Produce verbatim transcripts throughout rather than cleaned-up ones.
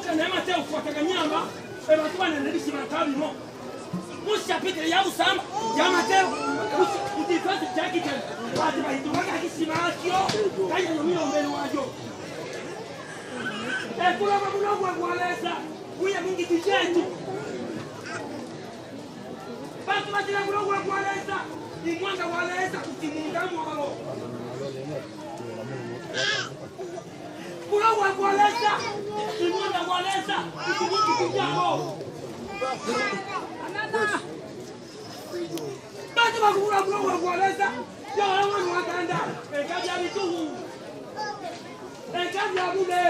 Kana Mateo kotaka nyama, e bantu bana ne bisima ka bimo. Mu chapitre ya busamba ya Mateo, mu si-, mu différence ya kitani. Bantu bayituma ka kisima kio, kaya no milombelu wajo. E kula kwa mulombwa kwa Lesa, kuya mu ngiti jetu. Bantu batila mulombwa kwa Lesa, ni mwanda wa Lesa kuti munda mwabo. Mulombwa kwa Lesa, ni mwanda wa Lesa, kuti munda mwabo. Bantu bakula mulombwa kwa Lesa, yo, yo, yo, wakanda, e kabya bituhu, e kabya bule.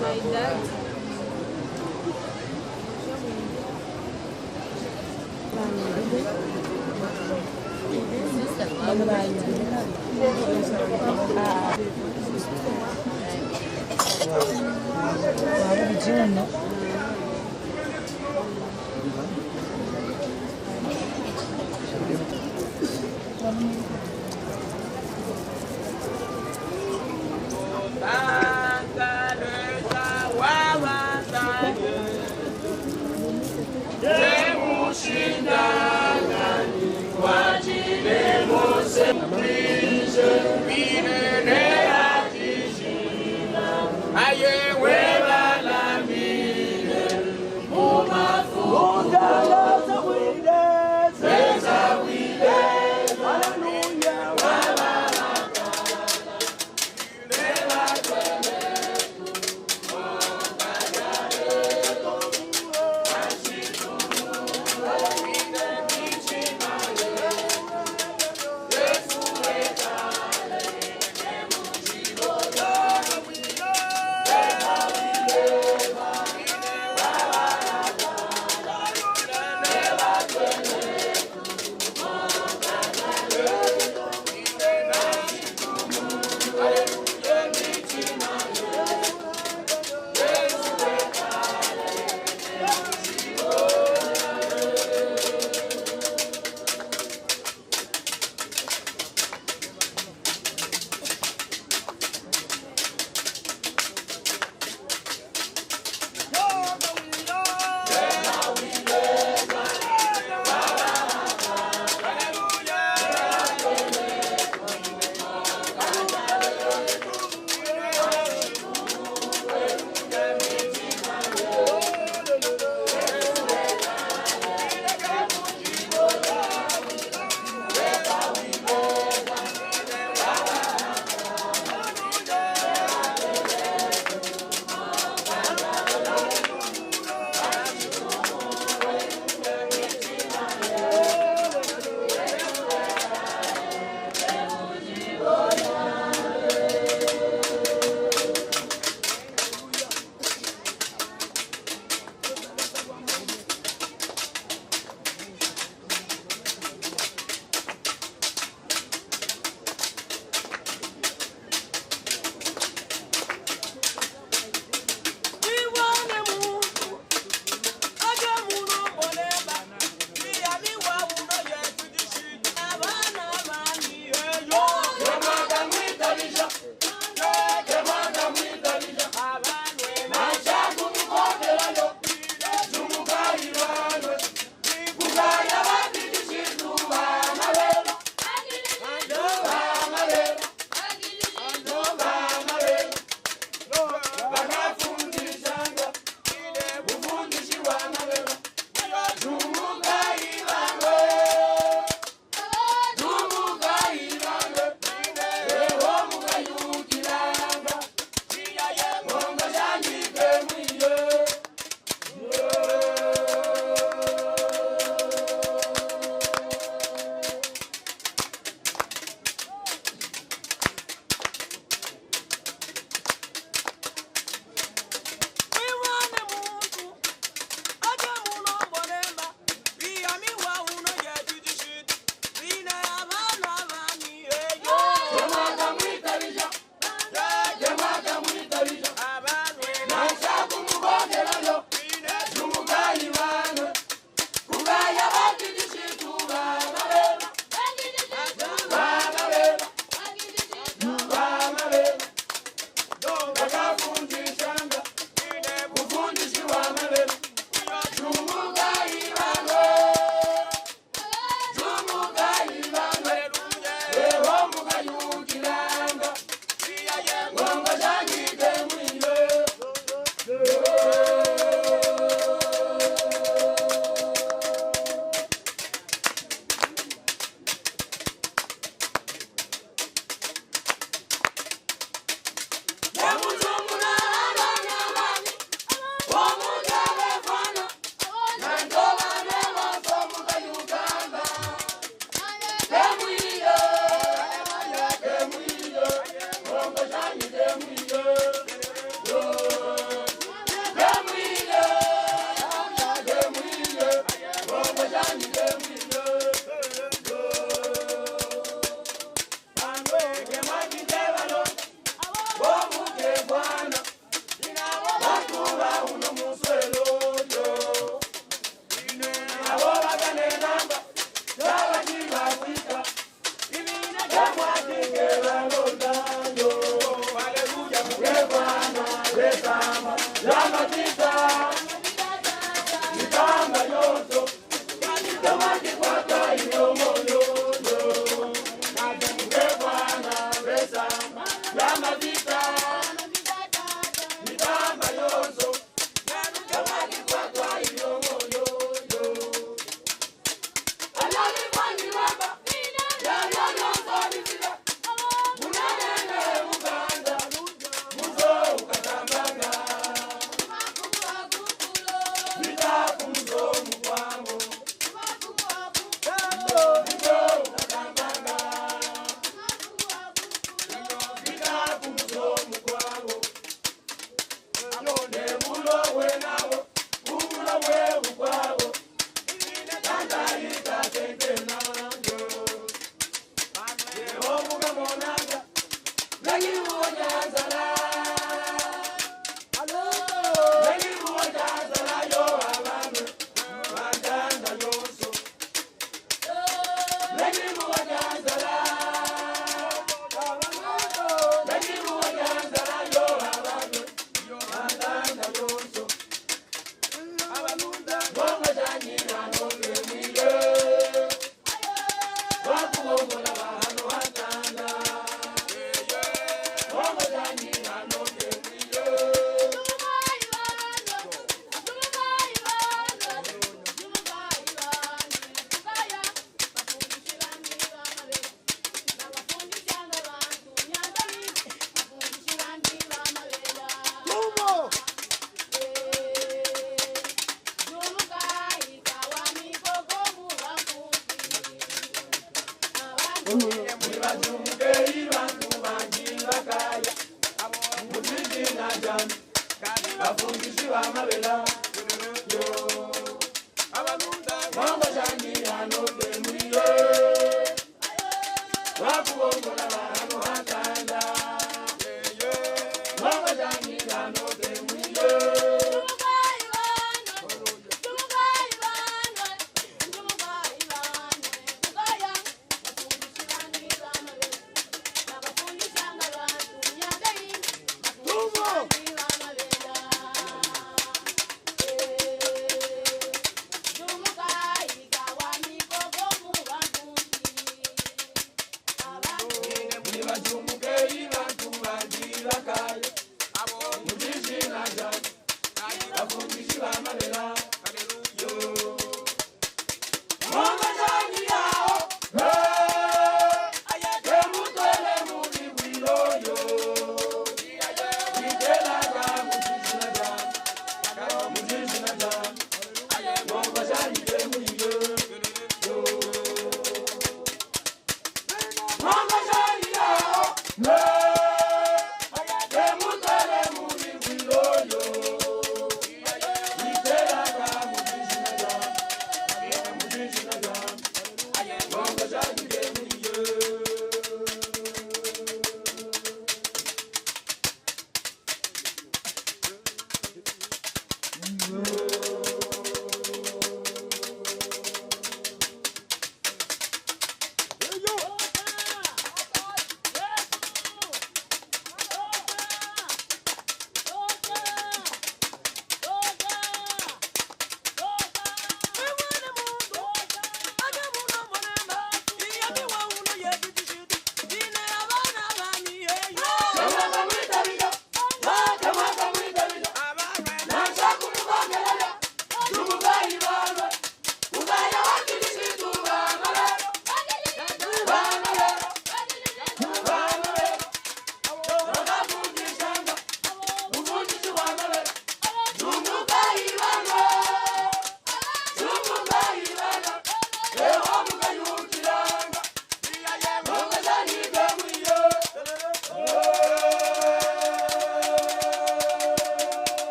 My dad.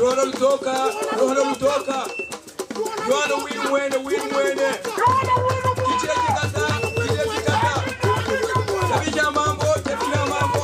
Luholo lutooka, luholo lutooka. Yowana winu mwene, winu mwene. Kije kikata, kije kikata. Tabisha mambo, tabisha mambo.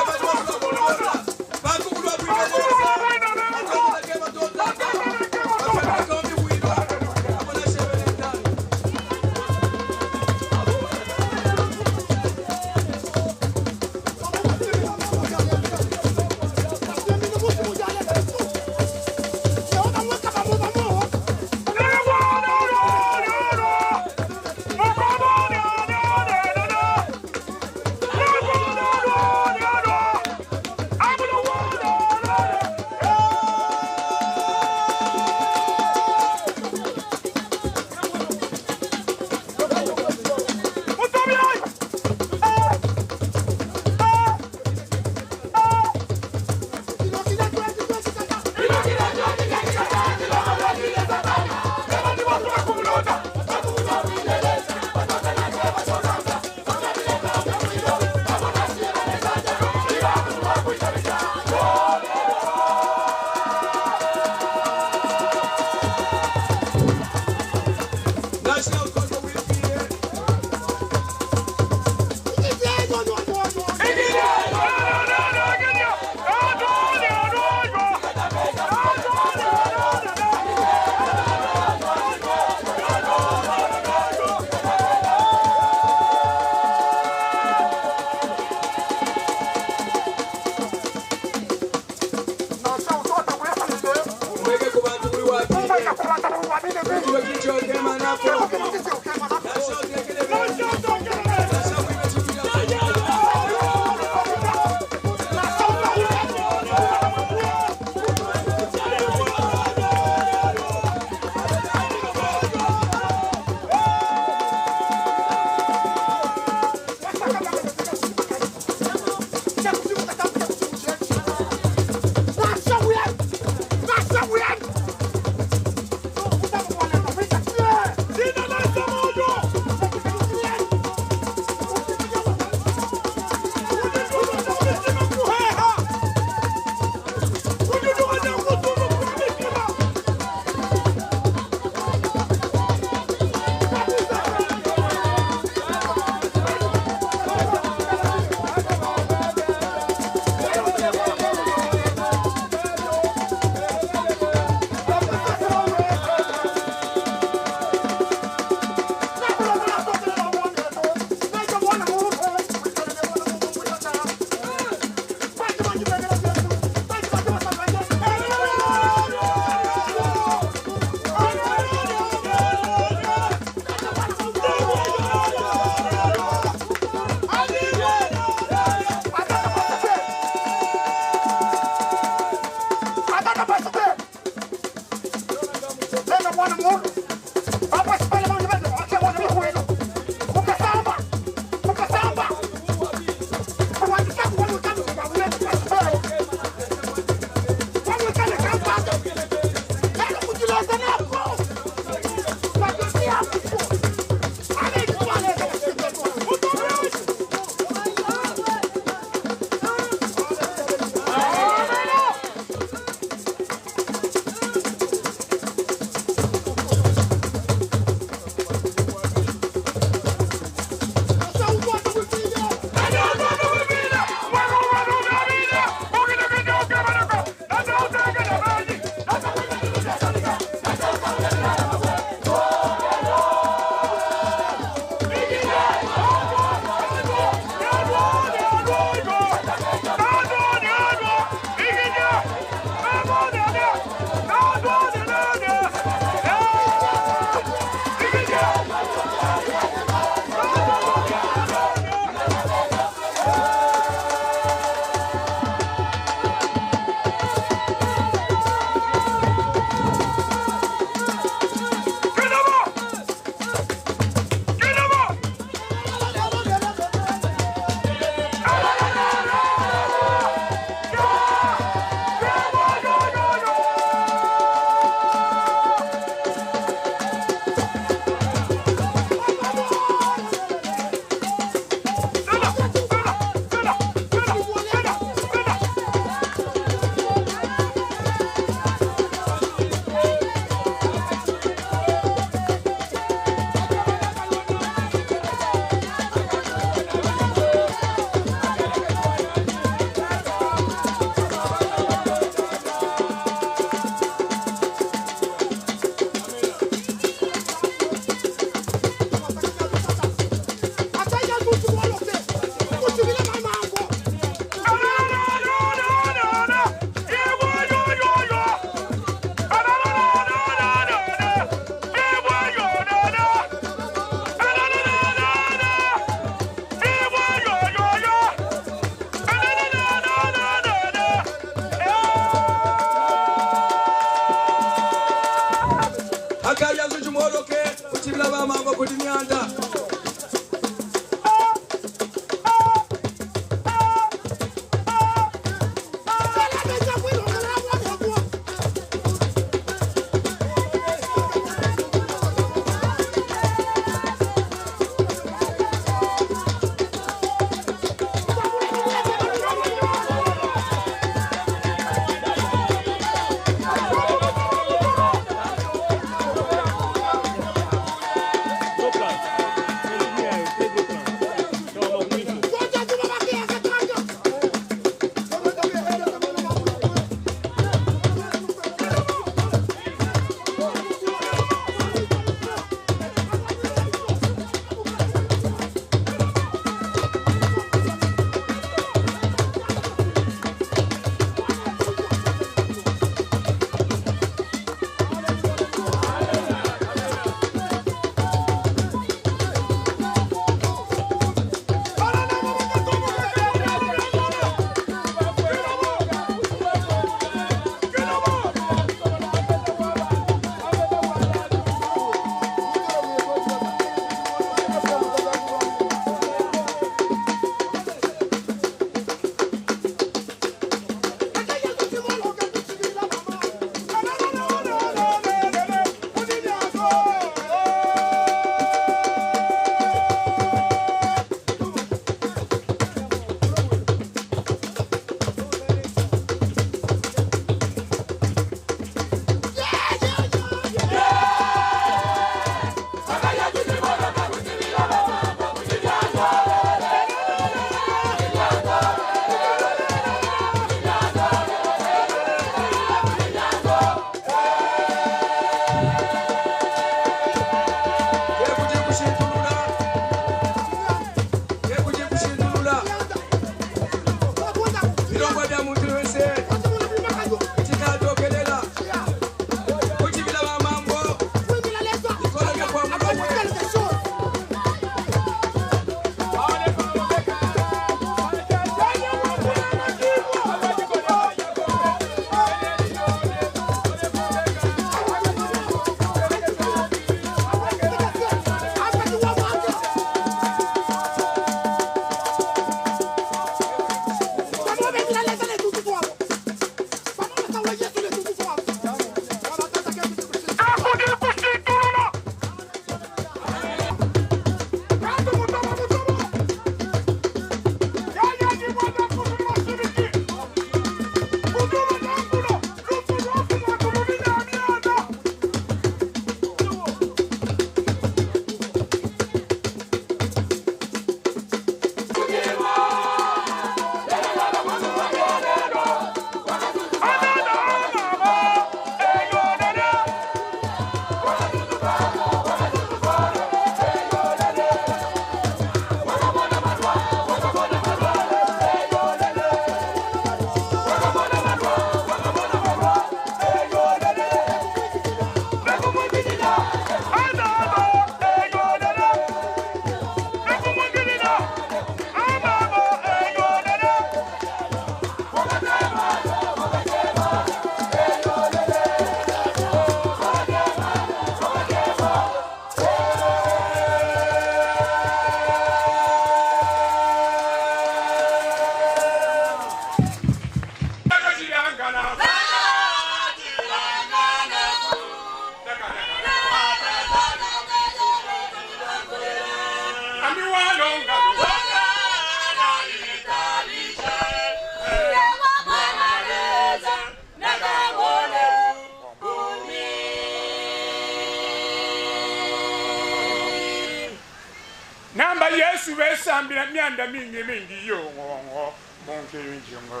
Mianda, mianda mingi, mingi yo, ngo, ngo, mu nkinzi mwe.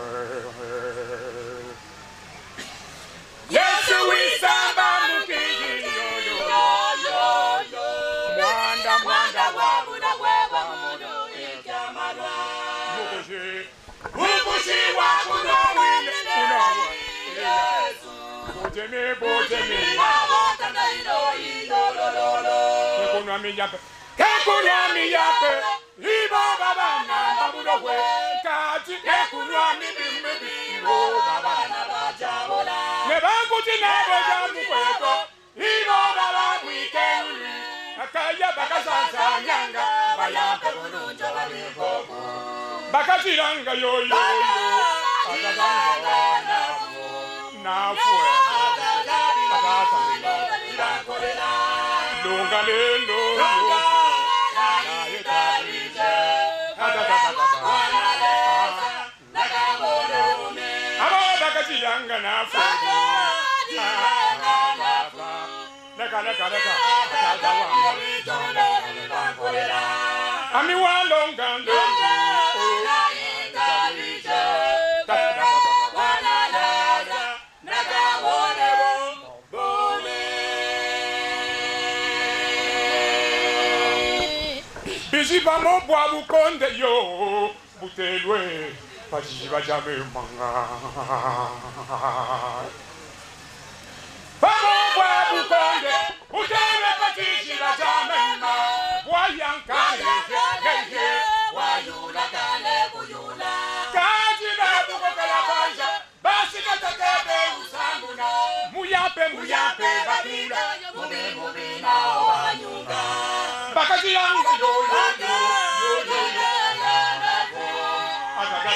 Yesu wisamba mu nkinzi yo, yo, yo, yo. Mwanda, mwanda wa muna we wa muna ikamalwa. Mukushi, mukushi wa kuno wine, kuno wa Yesu. Bujemi, bujemi. Ke kunwa mi yampe, ke kunwa mi yampe. Ibo babana ba bulo we, kati ke kunwa mibi mibi, ibo babana ba diabola. Ne bankuti na bo ya mukweto, ibo baba bwike luli. Akaya bakasansanyanga, bayampe bulunja babikoku. Bakatilanga yo, yo, yo. Nafwe. Lunga lelo. Aba bakatilanga nafwe. Leka, leka, leka. Ami walonga lelo. Bizi bamo bwa bukonde yo, butelwe, pa tiziba tia mema. Bamo bwa bukonde, butelwe pa tiziba tia mema. Bwa yanka, ye, ye, ye, ye. Bwa yula kale kuyula. Kadi na buko kala kwanja. Basi katakebe usanguna. Muyampe, muyampe, bakula. Mubi, mubi, na owanyunga. Bakatilanga yo, yo, yo, yo, yo. Atata.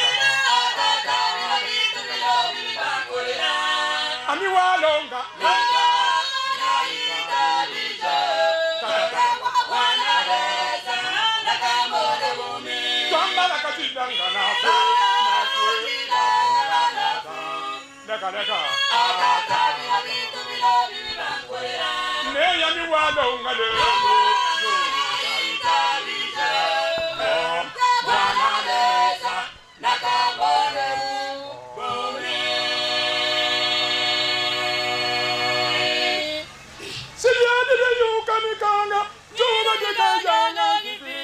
Ami walonga. Twamba bakatilanga nafwe, nafwe. Leka, leka. Ne yami walonga lelo. Siliani liyuka mikanga, juma jikayanga ngifi.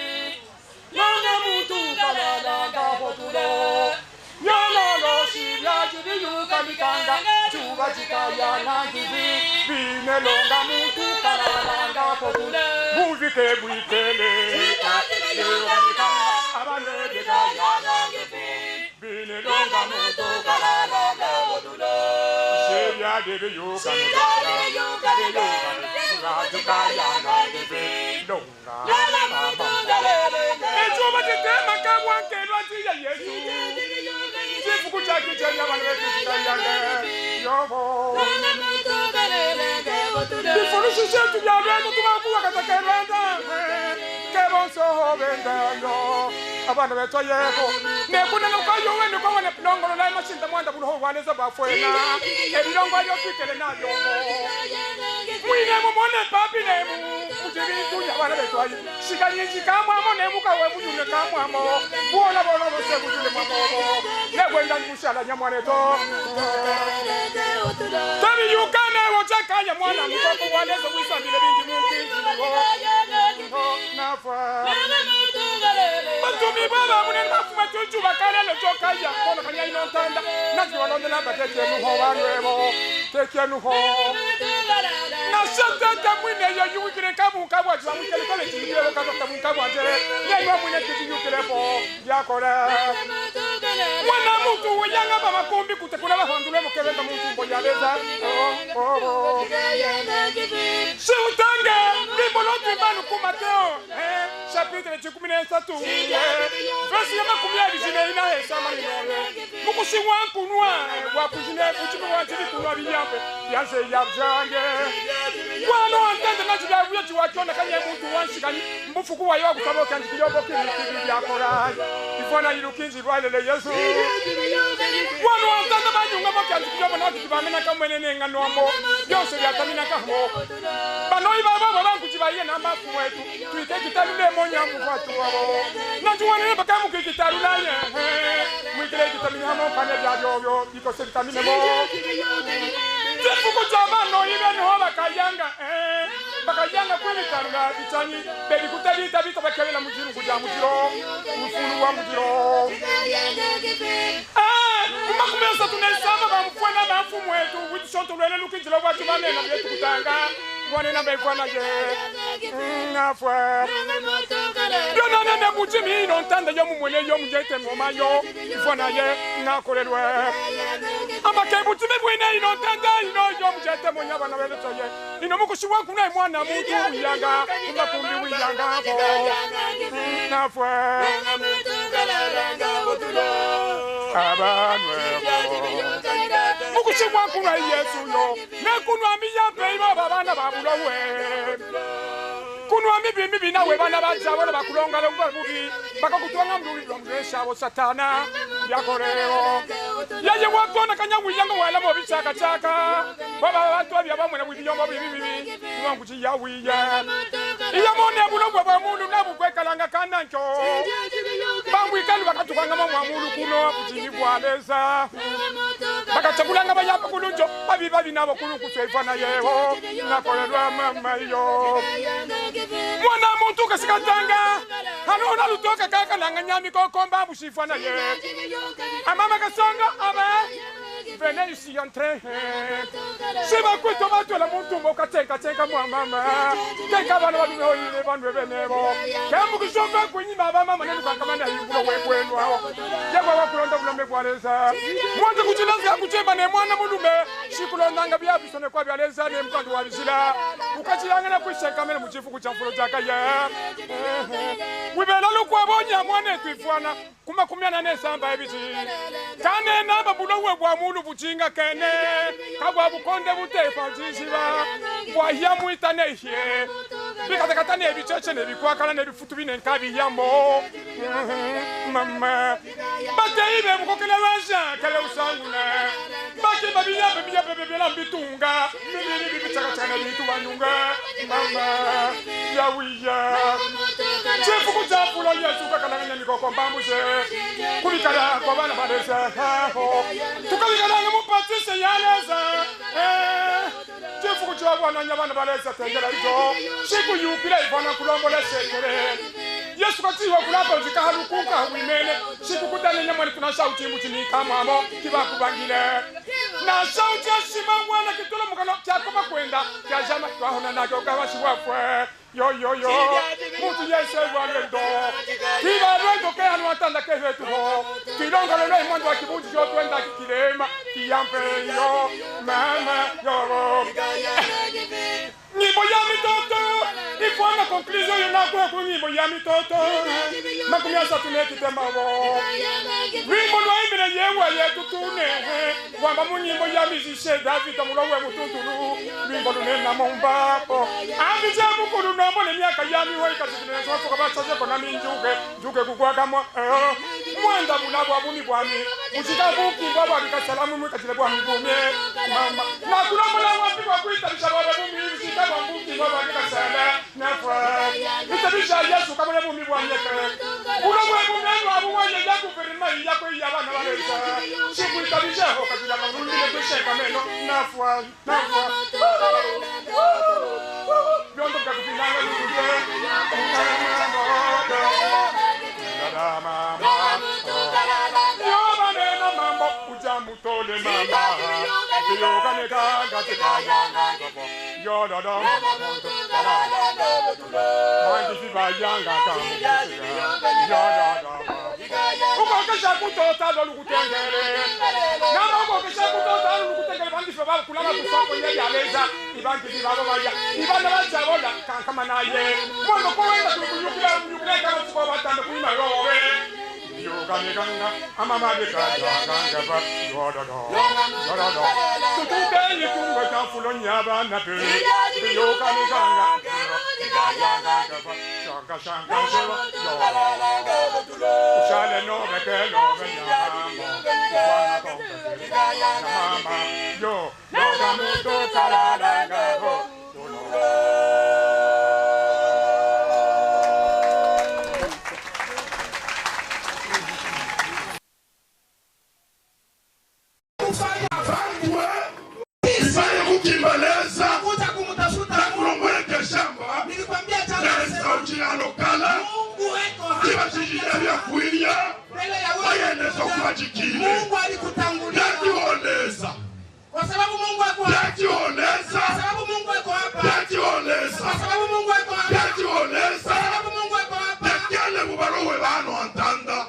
Nanga muntu kalalanga potule. Nyololo sibiaji biyuka mikanga, cuba cikayanga ngifi. Bine longa muntu kalalanga potule. Buvike bwikele. Abane bikayanga ngifi. Bine longa muntu kalalanga potule. Sibiaji biyuka mikanga, biyuka mikanga, cikayanga ngifi. Longa. Ecuba citema kabwa nkelwa nziya Yesu. Cifuku caki cenya bana betu citayanga. Yobo. Bifulusi sietu bia lwendo tubakuwa kata ke lwenda. Ke bonso ho benda yo. Abana betu yeko. Ne kuna nuka yo wene kwa wane nongolo na masinda mwanda bulo ho wane za bafwena. Ebilongo yo twikele na yo. Mwine mumone papi ne mu. Mujiri tunya bana betu ayi. Sika nyinji kamwamo ne muka we muyune kamwamo. Bwona bwona bose muyune mwamo. Ne kwenda ni musala nyamwaneto. Tabi yukane wo cakaya mwana mukoko waneze wisambile bingi mu nkinzi wo. Nafwa. Batumi baba munene bafuma cucu bakalele cokaya. Kono kanya ino ntanda. Naki walondela batekienu ho balwebo. Tekienu ho. Na satata mwine yo yuwikile kabu kabwa jwa mwikele kole jindelo kabwa kabu kabwa jele. Ye yo mwine kiti yukile po. Yakole. Mwana muntu weyanga ba makumbi kutekula bahondule mukebenda muntu mbo yabeza. Oh, oh, oh. Si utange, Bibolo timbanu ku Mateo, eh, chapitre kumi na tatu, eh, verse ya makumi abili na ine, hesama inono. Mukusi wa nkunwa, eh, wa kujine, kujine wa nzili kunwa biyambe, yanze ya byange. Wano antende na tibiabu ya tiwa kiona kanye muntu wa nsikani, mbufuku wa yo wa kutabo kyanzi kiyobo kini kibi byakola. Ivona ilukinzi lwalele Yesu. Wanu wa ntanda banyungamo kianzi kiyomo na kuti bamenaka mwene nengano amo. Byonso byataminaka hamo. Banoyi babo baba nkuti bayiye na mafumu etu. Twike kitalule monya muvwatu wabo. Nanti wanene bakamu kikitalula ye. Mwikile kitamina mo kane byabyobyo. Bikose bitaminemo. Tifuku tya banoyi beni ho bakayanga, eh, bakayanga kwe bitalula bitani, beli kutali tabita bakebela mu dilungu dya mudilo, mufulu wa mudilo. Eh, mu makumi asatu na samba bamufwena bamfumu etu, witi sonto lwele lukindila bwati banena byetu kutanga, mwanena befwana ye. Mm, nafwa. Byona nene butimi ino ntanda yo mumwene yo mujete ngoma yo. Ifwana ye, nakolelwe. Amake butimi bwine ino ntanda ino yo mujete monya bana bele toye. Ino mukushi wa kuna mwana muntu wiyanga, makumbi wiyanga bo. Nafwa. Abanwe bo. Mukushi wa kuna Yesu yo. Ne kunwa mi ya pe ibo babana babulo we. Kunwa mibi mibi nawe bana baja bona bakulongalonga bubi. Bakakutwanga mu lulimi lwa mulwesha abo Satana. Byakoleo. Yaye wakona kanya wiyanga wala mo bichakachaka. Baba bantu abya bamwena bwibiyombo bibi bibi. Kuba nkuti yawiya. Iya mone bulogwa bwa mulu nabu kwekalanga kana nkyo. Bangwikalu bakatukanga mwa mulu kuno kuti ni bwa Leza. Bakachakulanga bayamba kulunjo, babi babi nabo kuluku sefana yeho. Nakolelwa mama yo. Mwana muntu kasikatanga. Hano na lutoka kakalanga nyami kokomba busifana ye. Amama kasonga, aba. Venez ici, entrez. Si bakwito batwela muntu mbo katenka tenka mwa mama. Tenka bana babi no ile banwe benebo. Kembu kishomba kunyima ba mama nenu kakamana yukulo webwenu awo. Yebo wakulonda bulombe bwa Leza. Mwanje kuchilaza kuchemba ne mwana mulume. Sikulondanga bya bisone kwa bya Leza ne mkandu wa bizila. Ukachilanga na kwisenkamene mu chifuku cha mfulo chaka ya. Wibela lukwa bonya mwane twifwana. Kuma kumyana ne samba ebiti. Kane namba bulo we bwa mulu buchinga kene. Kabwa bukonde butepa jiziba. Bwa hiya mwita ne hie. Bikatakata ne bicheche ne bikwakala ne bifutu bine nkabi yamo. Mama. Bateyi be mukokele baja kele usanguna. Bakimba biyape biyape bebela mbitunga. Bibili bibichakachaka na bitu banyunga. Mama. Yawiya. Chifuku cha mfulo Yesu kakalanganya mikoko mbambuje. Kubikala kwa bana ba Leza. Tukabikalanga mu patise ya Leza. Eh. Chifuku cha bwana nya bana ba Leza tengela ijo. Sikuyukila ibwana kulombola sekele. Yesu katiwa kulapa nzika halukunga wimene. Sikukutane nya mwani tuna shauti mbuti ni kamwamo kiba kubangile. Na shauti ya sima mwana kitolo mukano kyakoma kwenda. Kyajama twahona nakyo kawa shiwafwe. Yo, yo, yo. Muntu yese wa lwendo. Kiba lwendo ke hanu atanda ke hetu ho. Kilonga lolo imondo wa kibuti yo twenda kikilema. Kiyampe yo. Mama yo. Nyimbo ya mitoto. Ifwana conclusion yo nakwe ku nyimbo ya mitoto. Makumi asatu ne kitema bo. Lwimbo lwa ibile yewa yetu tune. Wamba mu nyimbo ya mizishe Davida mulo we mutuntulu, lwimbo lunena mumbapo. Ambize mukulu nombole myaka yami we ikazikile nsosoka basazeko na minjuke, njuke kugwagamo, eh, mwenda bula bwa bumi bwami, muchika buki bwa bwa bikasala mu mwikatile bwami bumi, mama. Nakulombola wambi kwa kwitabisha bwa bumi, muchika bwa buki bwa bwa bikasala. Nafwa. Bitabisha Yesu kamwe bumi bwa nyeke. Ulo mwe bumi enu abu wa ye ya guverinoma ya kwe ya bana ba Leza. Sikwitabisha ho kabila marundi ne kwishe kameno. Nafwa. Nafwa. Byondo bya kupinanga nuje. Dada mama. Yo bane na mambo ujamu. Tole mama, biyoka ne kanga tikayanga ngabo. Yo dodo. Mangi fiba yanga kamu. Yo dodo. Ukokesha kutota lolu kutengele. Nama ukokesha kutota lolu kutengele bangi fiba kulama kusoko ye ya Leza. Ibangi fiba baya. Ibana bajabola kankamana ye. Mwana kwenda kuyukila, yukila kama tuko batanda kuima yowe. Yoga ne ganga, amama de ka ya ganga ba, yododo, yododo. Tutu ke yi kungo ka fulo nya ba na pe. Yoga ne ganga. Kufanya. Bantu, eh, kisa ya kukimba Leza. Kuja kumtafuta. Na kulomboleke shamba. Nilikwambia jana. Leza ujila lokala. Mungu eko hapa. Kiba chijila bia kwilia. Mbele ya wewe. Wayeneza kuba chikile. Mungu alikutangulia. Yati wo Leza. Kwa sababu Mungu eko hapa. Yati wo Leza. Kwa sababu Mungu eko hapa. Yati wo Leza. Kwa sababu Mungu eko hapa. Yati wo Leza. Kwa sababu Mungu eko hapa. Yekele bubalowe bano antanda.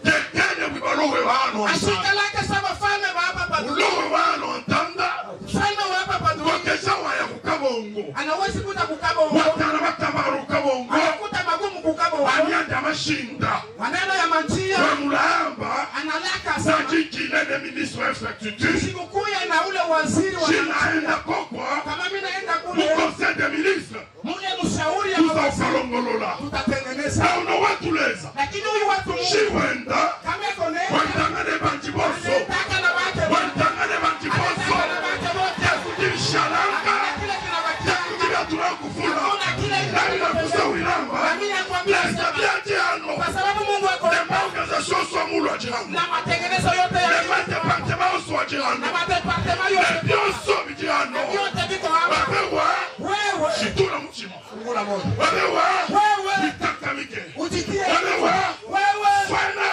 Yekele bubalowe bano antanda. Ashikalake sa bafalme ba hapa pa dunia. Bulowe bano antanda. Mfalme wa hapa pa dunia. Bokesa waya ku Kabongo. Anawezi kuja ku Kabongo. Watala makamba ku Kabongo. Anakuta magumu ku Kabongo. Anianda mashinda. Maneno ya manjia. Wamulamba. Analaka sa. Najikile ne ministre wa infrastructure. Sikukuya na ule waziri wa manjia. Sinaenda kokwa. Kama mimi naenda kule. Mu conseil des ministres. Mule mshauri ya mabasi. Tuza ukalongolola. Tutatengeneza. Na uno wetu Leza. Lakini huyu watu Mungu. Shiwenda. Kama iko nenda. Walitangane banji boso. Anataka na wake. Walitangane banji boso. Anataka na wake wote. Yakutilishalanga. Anataka kile kinabakia. Yakukilia tula kufula. Hakuna kile. Nani na kusa wilamba. Na mimi nakwambia. Leza sema. Bia jihano. Kwa sababu Mungu ako. Ne maorganisation yoso mulu wa jihano. Na matengenezo yote ya. Ne ma département yoso wa jihano. Na ma département yote. Ne bioso bi jihano. Na vyote viko hapa. Babewa. Wewe. Situla mutima. Fungula moyo. Babewa. Wewe. Witakamike. Ujitie. Babewa. Wewe. Fwena.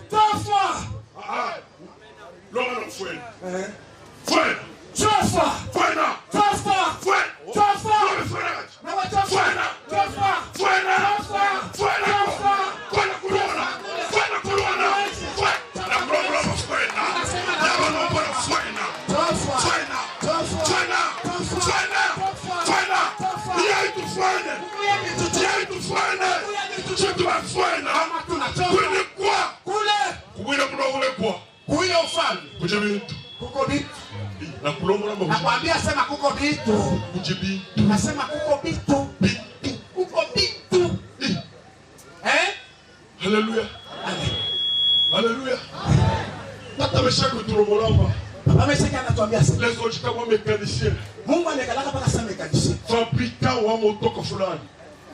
Toa fwa. Ah, ah. Lomba na fwena. Eh. Fwena. Toa fwa. Fwena. Toa fwa. Fwena. Toa fwa. Lomba fwena. Na wa toa fwa. Fwena. Toa fwa. Fwena. Toa fwa. Fwena. Fwena kulwana. Fwena kulwana. Fwena. Na kulwana fwena. Na bano bana fwena. Toa fwa. Fwena. Toa fwa. Fwena. Toa fwa. Fwena. Toa fwa. Fwena. Toa fwa. Iya itu fwene. Iya itu fwene. Iya itu fwene. Chitu ba fwena. Kama tuna toa fwa. Kwini kwa. Kule. Kubwila muno kule kwa. Kuyo ufalme. Kuja bintu. Kuko bitu. Na kulombola mbo. Nakwambia sema kuko bitu. Kuja bintu. Nasema kuko bitu. Bintu. Kuko bitu. Eh? Haleluya. Amen. Haleluya. Tata Meshaki tulombolamba. Papa Meshaki anatuambia sasa. Leza ojika wa mécanicien. Mungu anekalaka mpaka sa mécanicien. Fabricant wa motoka fulani.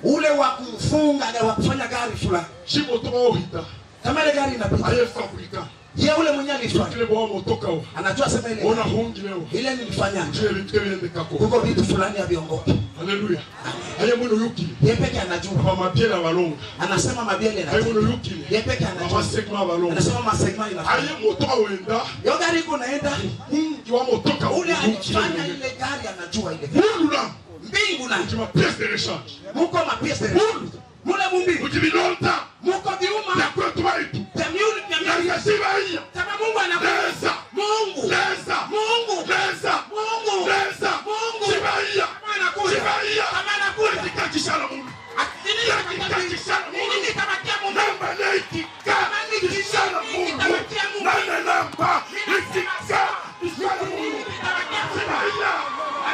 Ule wa kufunga, wa kufanya gari fulani. Shi motoka ohita. Kama ile gari inapita. Aye fabricant. Ye ule mwenye alifanya. Kile bwa motoka wa. Anajua sema ile. Ona hongile wa. Ile nilifanya. Kile bintu kebende kako. Kuko vitu fulani ya viongozi. Haleluya. Aye mwene yukile. Ye peke anajua. Kwa mabiela balonga. Anasema mabiela. Aye mwene yukile. Ye peke anajua. Kwa ma segment balonga. Anasema ma segment ina. Aye motoka wenda. Yo gari iko naenda. Mungu wa motoka. Ule alifanya ile gari anajua ile. Mungu na. Mbingu na. Muti ma pièces de rechange. Muko ma pièces de rechange. Mungu. Mule mu mbingu. Muti bilonda. Muko biuma. Bia kwetu baitu. Bia miulu, bia miulu. Leza sibahiya. Kama Mungu anakuja. Leza. Mungu. Leza. Mungu. Leza. Mungu. Leza. Mungu. Sibahiya. Kama anakuja. Sibahiya. Kama anakuja. Yakika kishala mulu. Ati nini kitabakia? Yakika kishala mulu. Nini kitabakia Mungu? Namba leki. Ka, kishala Mungu. Nane namba, itika, kishala Mungu. Sibaya,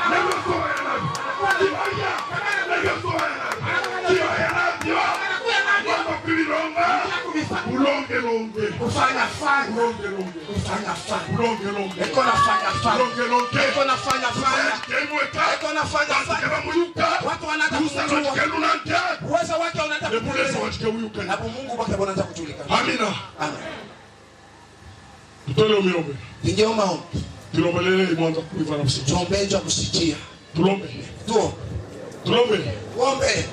na bioso baya nabio. Sibaya, na bioso baya nabio. Sibaya nabio. Wama kwibilonga, bulonge longe. Kufanya fanya. Bulonge longe. Kufanya fanya. Bulonge longe. Eko nafanya fanya. Bulonge longe. Eko nafanya fanya. Kemweka. Eko nafanya fanya. Bantu keba muyuka. Watu wanataka kumjua. Uwezo wake unataka kujulikana. Ebu Leza wajike uyuka. Na bu Mungu bwake bwanataka kujulikana. Amina. Amen. Tutole mu maombi. Tuingie mu maombi. Tulombelele mwanza kuiva na kusikia. Tuombe jwa kusikia. Tulombe. Tuo. Tulombe. Tuombe.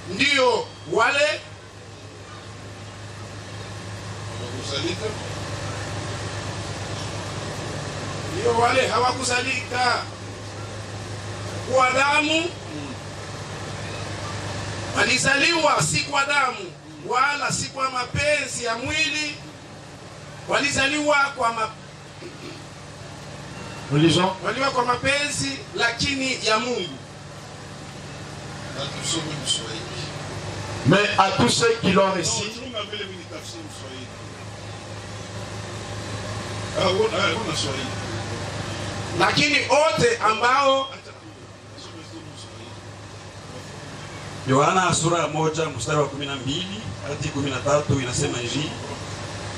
Ndiyo wale. Hawakusadiki. Ndiyo wale hawakusadiki kwa damu. Walizaliwa si kwa damu, wala si kwa mapenzi ya mwili. Walizaliwa kwa ma- Religion. Waliwa kwa mapenzi, lakini ya Mungu. Mais à tous ceux qui l'ont reçu. Lakini wote ambao Yohana sura ya moja mstari wa kumi na mbili hadi kumi na tatu inasema hivi: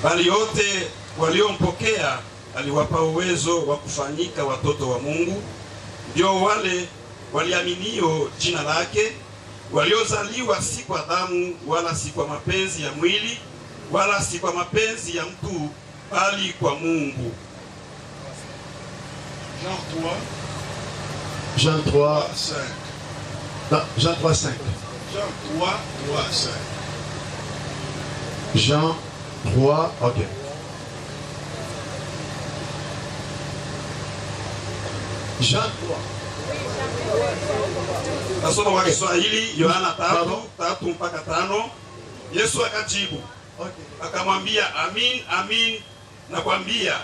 Bali wote waliompokea aliwapa uwezo wa kufanyika watoto wa Mungu, ndio wale waliaminio jina lake, waliozaliwa si kwa damu, wala si kwa mapenzi ya mwili, wala si kwa mapenzi ya mtu, bali kwa Mungu. Jean trois. Jean trois. Cinq. Non, Jean trois cinq. Jean trois, trois, cinq. Jean trois, ok. Jean trois. Tasoma kwa Kiswahili, Yohana tatu, pardon, tatu mpaka tano. Yesu akajibu, ok, akamwambia, "Amin, amin, nakwambia,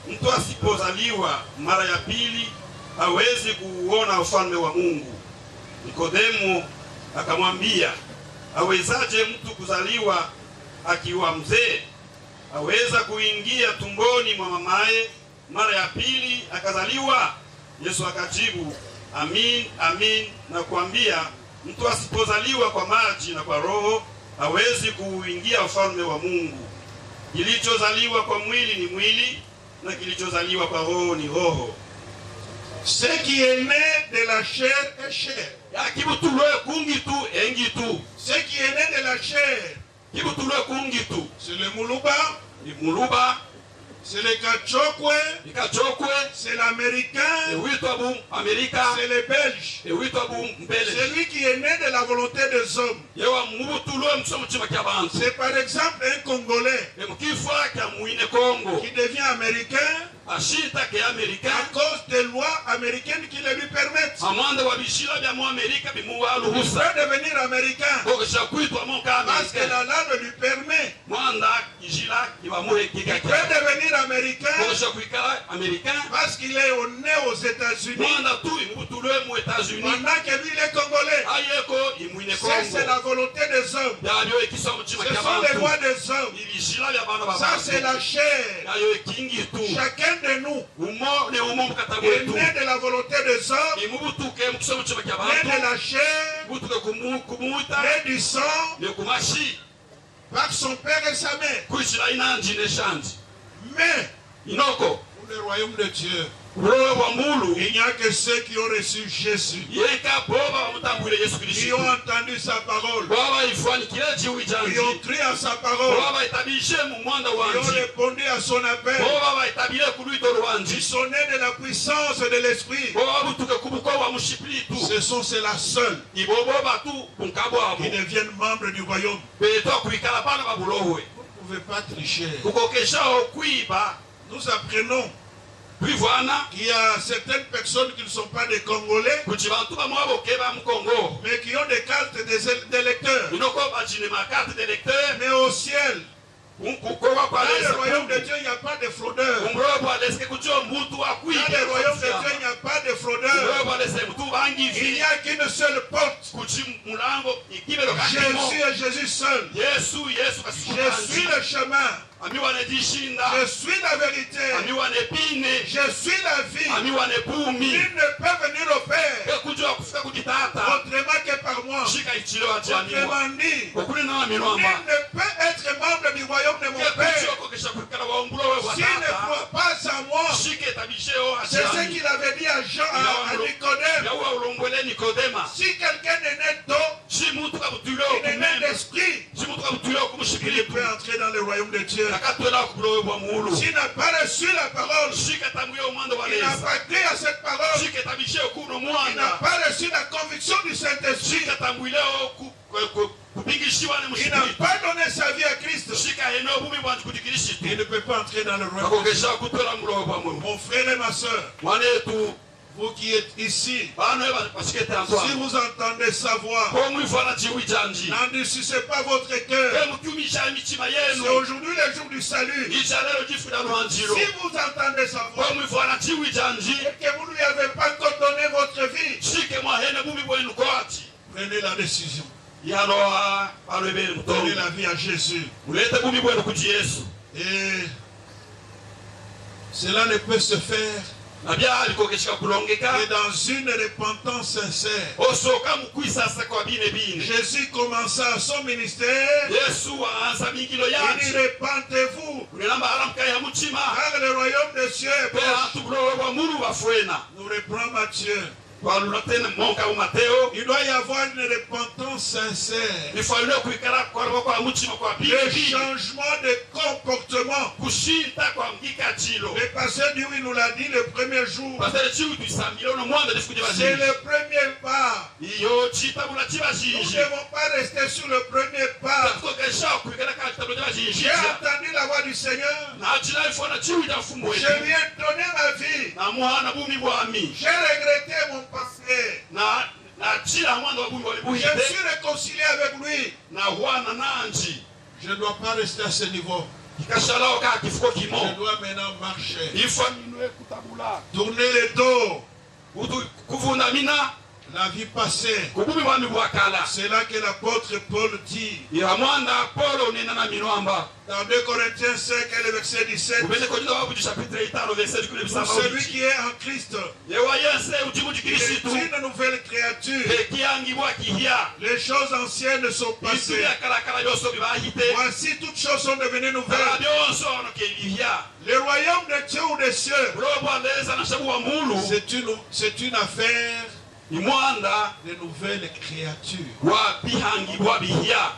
mtu asipozaliwa mara ya pili hawezi kuuona ufalme wa Mungu." Nikodemo akamwambia, "Awezaje mtu kuzaliwa akiwa mzee? Aweza kuingia tumboni mwa mamaye mara ya pili akazaliwa?" Yesu akajibu, "Amin, amin, nakwambia, mtu asipozaliwa kwa maji na kwa Roho, hawezi kuuingia ufalme wa Mungu. Kilichozaliwa kwa mwili ni mwili, na kilichozaliwa kwa Roho ni roho." Ce qui est né de la chair est chair. Ya kibutulwe ku ngitu e ngitu. Ce qui est né de la chair, kibutulwe ku ngitu, c'est le Muluba. Ni Muluba. C'est le Kachokwe. Ni Kachokwe. C'est l'Américain. Ewitwa bu Amerika. C'est le Belge. Ewitwa bu Mbeleji. Celui qui est né de la volonté des hommes. Ye wamubutulwe mu kisomo cima kia bantu. C'est par exemple un Congolais. E mu kifwa kia mwine Kongo. Qui devient américain. Ashita ke Amerika. À cause des lois américaines qui le lui permettent. Ha mwanda wa bizila bia mu Amerika bimuwa luhusa. Il peut devenir américain. Ngokesha kwitwa mo nka Amerika. Parce que la loi le lui permet. Mwanda nzila ibamuhekeka. Il peut devenir américain. Ngokesha kwikala Amerika. Parce qu'il est né aux États-Unis. Mwanda tu imubutulwe mu États-Unis. Pendant que lui, il est congolais. Aye ko imwine Kongo. Ça, c'est la volonté des hommes. Yabio e kisomo cima kia bantu. Ce sont les lois des hommes. Ibizila bia bana ba bantu. Ça, c'est la chair. Yayo e kingitu. Chacun de nous Umo ne umo mu kati kwetu. Est né de la volonté des hommes, imubutuke mu kisomo cima kia bantu, né de la chair, imubutuke ku mu-, ku muta, né du sang, ne ku mashi, par son père et sa mère. Kwiza ina nzi ne sha nzi. Mais, inoko, pour le royaume de Dieu, bulowe bwa mulu, il n'y a que ceux qui ont reçu Jésus, yenka bobo bamutambwile Yesu Kristu, qui ont entendu sa parole, bobo bayifwanikile jiwi ja nzi, qui ont cru à sa parole, bobo bayitabije mu mwanda wa nzi, qui ont répondu à son appel, bobo bayitabile ku lwito lwa nzi, qui sont nés de la puissance de l'Esprit, bobo babutuke ku bukowa bwa mushipilitu. Ce sont ceux-là seuls, i bobo batu bunka bwabo, qui deviennent membres du royaume. Beto kwikala bana ba bulowe. Vous ne pouvez pas tricher. Kukokesha ho kwiba. Nous apprenons, twivwana, qu'il y a certaines personnes qui ne sont pas des Congolais, kuti bantu bamwabo ke ba mu Kongo, mais qui ont des cartes des él-, d'électeurs. Inoko badi ne ma carte d'électeur. Mais au ciel, ku, ku, kukowa kwa Lesa, dans le royaume de Dieu, il n'y a pas de fraudeurs. Ku bulowe bwa Lesa ke kudi muntu wa kwiba. Dans le royaume de Dieu, il n'y a pas de fraudeurs. Ku bulowe bwa Lesa muntu bangizi. Il n'y a qu'une seule porte. Kudi mulango, ikibelo kaki mo. Jésus et Jésus seul. Yesu, Yesu kasi. Je suis le chemin. Ami wana disinda. Je suis la vérité. Ami wana epine. Je suis la vie. Ami wana ebumi. Nul ne peut venir au Père, ke kudi wa kufika kudi Tata, autrement que par moi. Sika itile wa diambi wa. Autrement dit, okulina wa milwamba, nul ne peut être membre du royaume de mon Père, ke kudi wa kokesha kwikala wa bulowe bwa Tata, s'il ne croit pas en moi. Sika etabije ho wa diambi. C'est ce qu'il avait dit à Jean, à, à Nicodème. Yawu wa ulombwele Nikodema. Si quelqu'un n'est né d'eau, si muntu kabutulwe ho ku meno, il n'est né d'esprit, si muntu kabutulwe ho ku mushipilitu, il ne peut entrer dans le royaume de Dieu. Ka katwala ku bulowe bwa mulu. S'il n'a pas reçu la parole, si katambwile ho mwanda wa Lesa, il n'a pas cru à cette parole, si katabije ho ku wuno mwanda, il n'a pas reçu la conviction du Saint-Esprit, si katambwile ho ku, ku Ku-, kubingisiwa ne mu spiritu. Il n'a pas donné sa vie à Christ. Sika hena bubi bwandi kudi Kristu. Il ne peut pas entrer dans le royaume. Kakokesha kutula mu bulozi bwa mulu. Mon frère et ma sœur, Mwana etu. Vous qui êtes ici, Bana ba-, bashikete antu, si vous entendez sa voix, ko mwivwana chiwi chandi, n'endurcissez pas votre cœur. Ke mukumija mitima yenu. C'est aujourd'hui le jour du salut. Icha lelo difu dia lwanjilo. Si vous entendez sa voix, ko mwivwana chiwi chandi, et que vous lui avez pas encore donné votre vie, si ke mwahene bubi bwenu kwandi, prenez la décision. Ihano ha, palo ebele mutongi. Donnez la vie à Jésus. Mulete bubi bwenu kudi Yesu. Et cela ne peut se faire, na bia alikokeshika kulongeka, que dans une repentance sincère. Osoka mu kwisasa kwa bine bine. Jésus commença son ministère. Yesu wahanza mingilo yandi. Il dit, repentez-vous, Mulamba ala mukaya mutima. Car le royaume des cieux est proche. Pe antu bulozi bwa mulu bwafwena. Nous reprenons Matthieu. Twalula tena monka mu Mateo. Il doit y avoir une repentance sincère. Ifwani kwikala kwalaba kwa mutima kwa bine bine. Le changement de comportement. Kushinta kwa ngikatilo. Le pasteur Dewey nous l'a dit le premier jour. Pasteur Dewey twisambilwa ono mwanda difu kudi bazinzi. C'est le premier pas. Iyo chitabula chiba zinzi. Nous ne devons pas rester sur le premier pas. Tatukokesha kwikala ka chitabula chiba zinzi. J'ai entendu la voix du Seigneur. Natila ifwana chiwi cha Mfumu etu. Je lui ai donné ma vie. Namuhana bumi bwami. J'ai regretté mon passé. Na, natila mwanda wa bumi bwami buhite. Je me suis réconcilié avec lui. Nahwana nandi. Je ne dois pas rester à ce niveau. Nkashala oka kifuko kimo. Je dois maintenant marcher. Ifwa minwe kutabula. Tourner le dos. Utu kuvundamina. La vie passée. Ku bumi bwami bwakala. C'est là que l'apôtre Paul dit. Iha mwanda Paulo unena na minwamba. Dans deux Corinthiens cinq et le verset dix-sept. Mu Bene Korinto wa buji chapitre itanu verset dikumi na sambanu. Pour celui qui est en Christ, ye wayenze udi mudi Kristu, il est une nouvelle créature. Ke kihangibwa kihia. Les choses anciennes sont passées. Bintu byakalakala byonso bibahite. Voici, toutes choses sont devenues nouvelles. Tala byonso ono ke bihia. Le royaume de Dieu ou des cieux, bulozi bwa Leza nansha bwa mulu, c'est une, c'est une affaire, i mwanda, de nouvelles créatures. Wa bihangibwa bihia.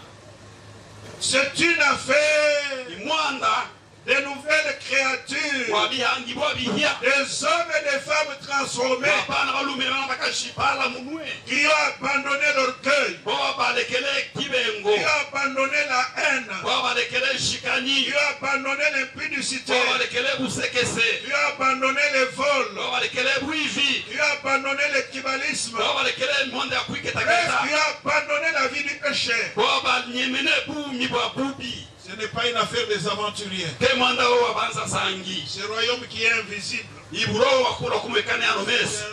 C'est une affaire, i mwanda, de nouvelles créatures, wa bihangibwa bihia, des hommes et des femmes transformés, wa bana balume na bana bakaji balamunwe, qui ont abandonné l'orgueil, bo balekele kibengo, qui ont abandonné la haine, bo balekele njikanyi, qui ont abandonné l'impudicité, bo balekele busekese, qui ont abandonné les vols, bo balekele bwivi, qui ont abandonné le tribalisme, bo balekele mwanda ya kwiketaketa, bref, qui ont abandonné la vie du péché, bo banyemene bumi bwa bubi. Ce n'est pas une affaire des aventuriers. Ke mwanda wo wa banza nsangi. Ce royaume qui est invisible. I bulozi wa kula kumwekane ano meso.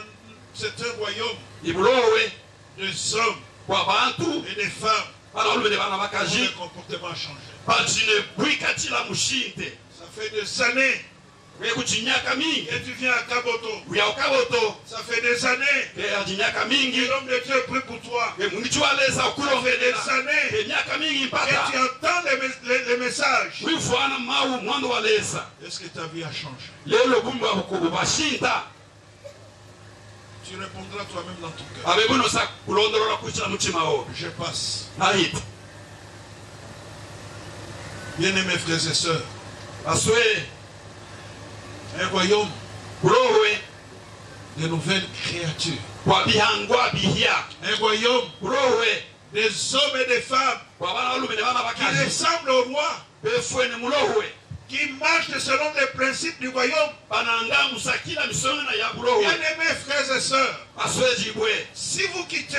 C'est un, c'est un royaume, i bulozi, des hommes, bwa bantu, et des femmes, bana balume ne bana bakaji, dont le comportement a changé. Badi ne bwikatila mushinte. Ça fait des années. Bwe kudi myaka mingi. Et tu viens à Kaboto. Uya ku Kaboto. Ça fait des années. Ke adi myaka mingi. Que l'homme de Dieu prie pour toi. Ke mungichi wa Leza ukulombelela. Ça fait des années. Ke myaka mingi mpata. Que tu entends les mes-, les, les messages. Wivwana mawu mwanda wa Leza. Est-ce que ta vie a changé? Lelo bumi bwaku bwashinta? Tu répondras toi-même dans ton cœur. Abe bwino sa kulondolola kwichila mutima wo. Je passe. Nahita. Bien-aimés frères et sœurs, baswe, un royaume, bulozi, de nouvelles créatures, bwa bihangwa bihia. Un royaume, bulozi, des hommes et des femmes, bwa bana balume ne bana bakaji, qui ressemblent au roi, befwene mulozi, qui marchent selon les principes du royaume. Bananga mu sakila misongana ya bulozi. Bien-aimés frères et sœurs, baswe dibwe, si vous quittez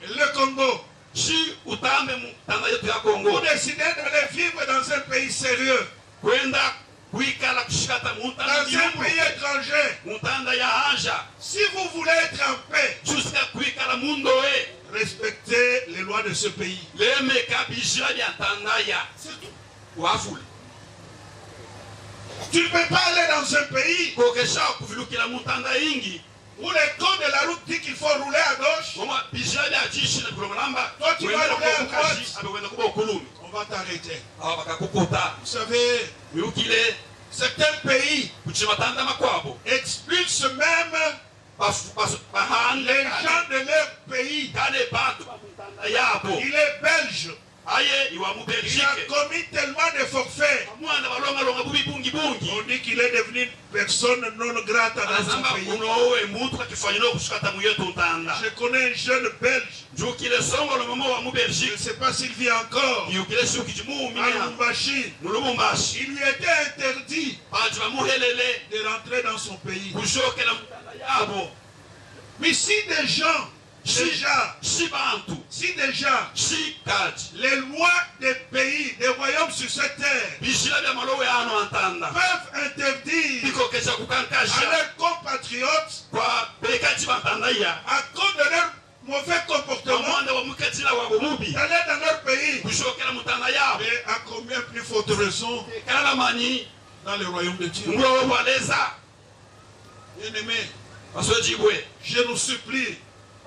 le Congo, si utambe mu ntanda yetu ya Kongo, vous décidez d'aller vivre dans un pays sérieux, kwenda kwikala kushikata mu ntanda, dans un pays étranger, mu ntanda ya hanja, si vous voulez être en paix, jusqu'à kwikala mu ndowe, respectez les lois de ce pays. Lemeka bijila bya ntanda ya. C'est tout. Wafula. Tu ne peux pas aller dans un pays, kokesha kuvilukila mu ntanda yingi, où le code de la route dit qu'il faut rouler à gauche, momo bijila bya nzila bya kulomba lamba, toi, tu vas rouler à droite, wenda ku bokaji, abe wenda ku bokulumi. On va t'arrêter. Awa bakakukuta. Vous savez, muyukile, certains pays, ku chi matanda makwawu, expulsent même, bafu-, basu-, bahanga, les gens de leur pays. Kani bantu ba mu ntanda yawu. Il est belge. Aye, i wa mu Belgique. Il a commis tellement de forfaits. Mwanda balongalonga bubi bwingi bwingi. On dit qu'il est devenu une Persona non grata dans son pays. Anazamba kuno we muntu kakifwanina kusikata mu yeto ntanda. Je connais un jeune Belge. Nzukila songolo momo wa mu Belgique. Je ne sais pas s'il vit encore. Kayukila si wukidi muumi. À Lubumbashi. Mu Lubumbashi. Il lui était interdit. Padi bamuhelele. De rentrer dans son pays. Kuyôkela mu ntanda yabo. Mais si des gens, si, déjà, si bantu, si déjà, si kadi, les lois des pays, des royaumes sur cette terre, bizila bia malowe ano a ntanda, peuvent interdire, bikokesha kukankaja, à leurs compatriotes, kwa bekadi ba ntanda ya, à cause de leur mauvais comportement, ha mwanda wa mwikadila wabo mubi, d'aller dans leur pays, kuyôkela mu ntanda yabo, mais à combien plus forte raison, kala mani, dans le royaume de Dieu, mu bulowe bwa Leza. Bien-aimés, baswedibwe, je nous supplie,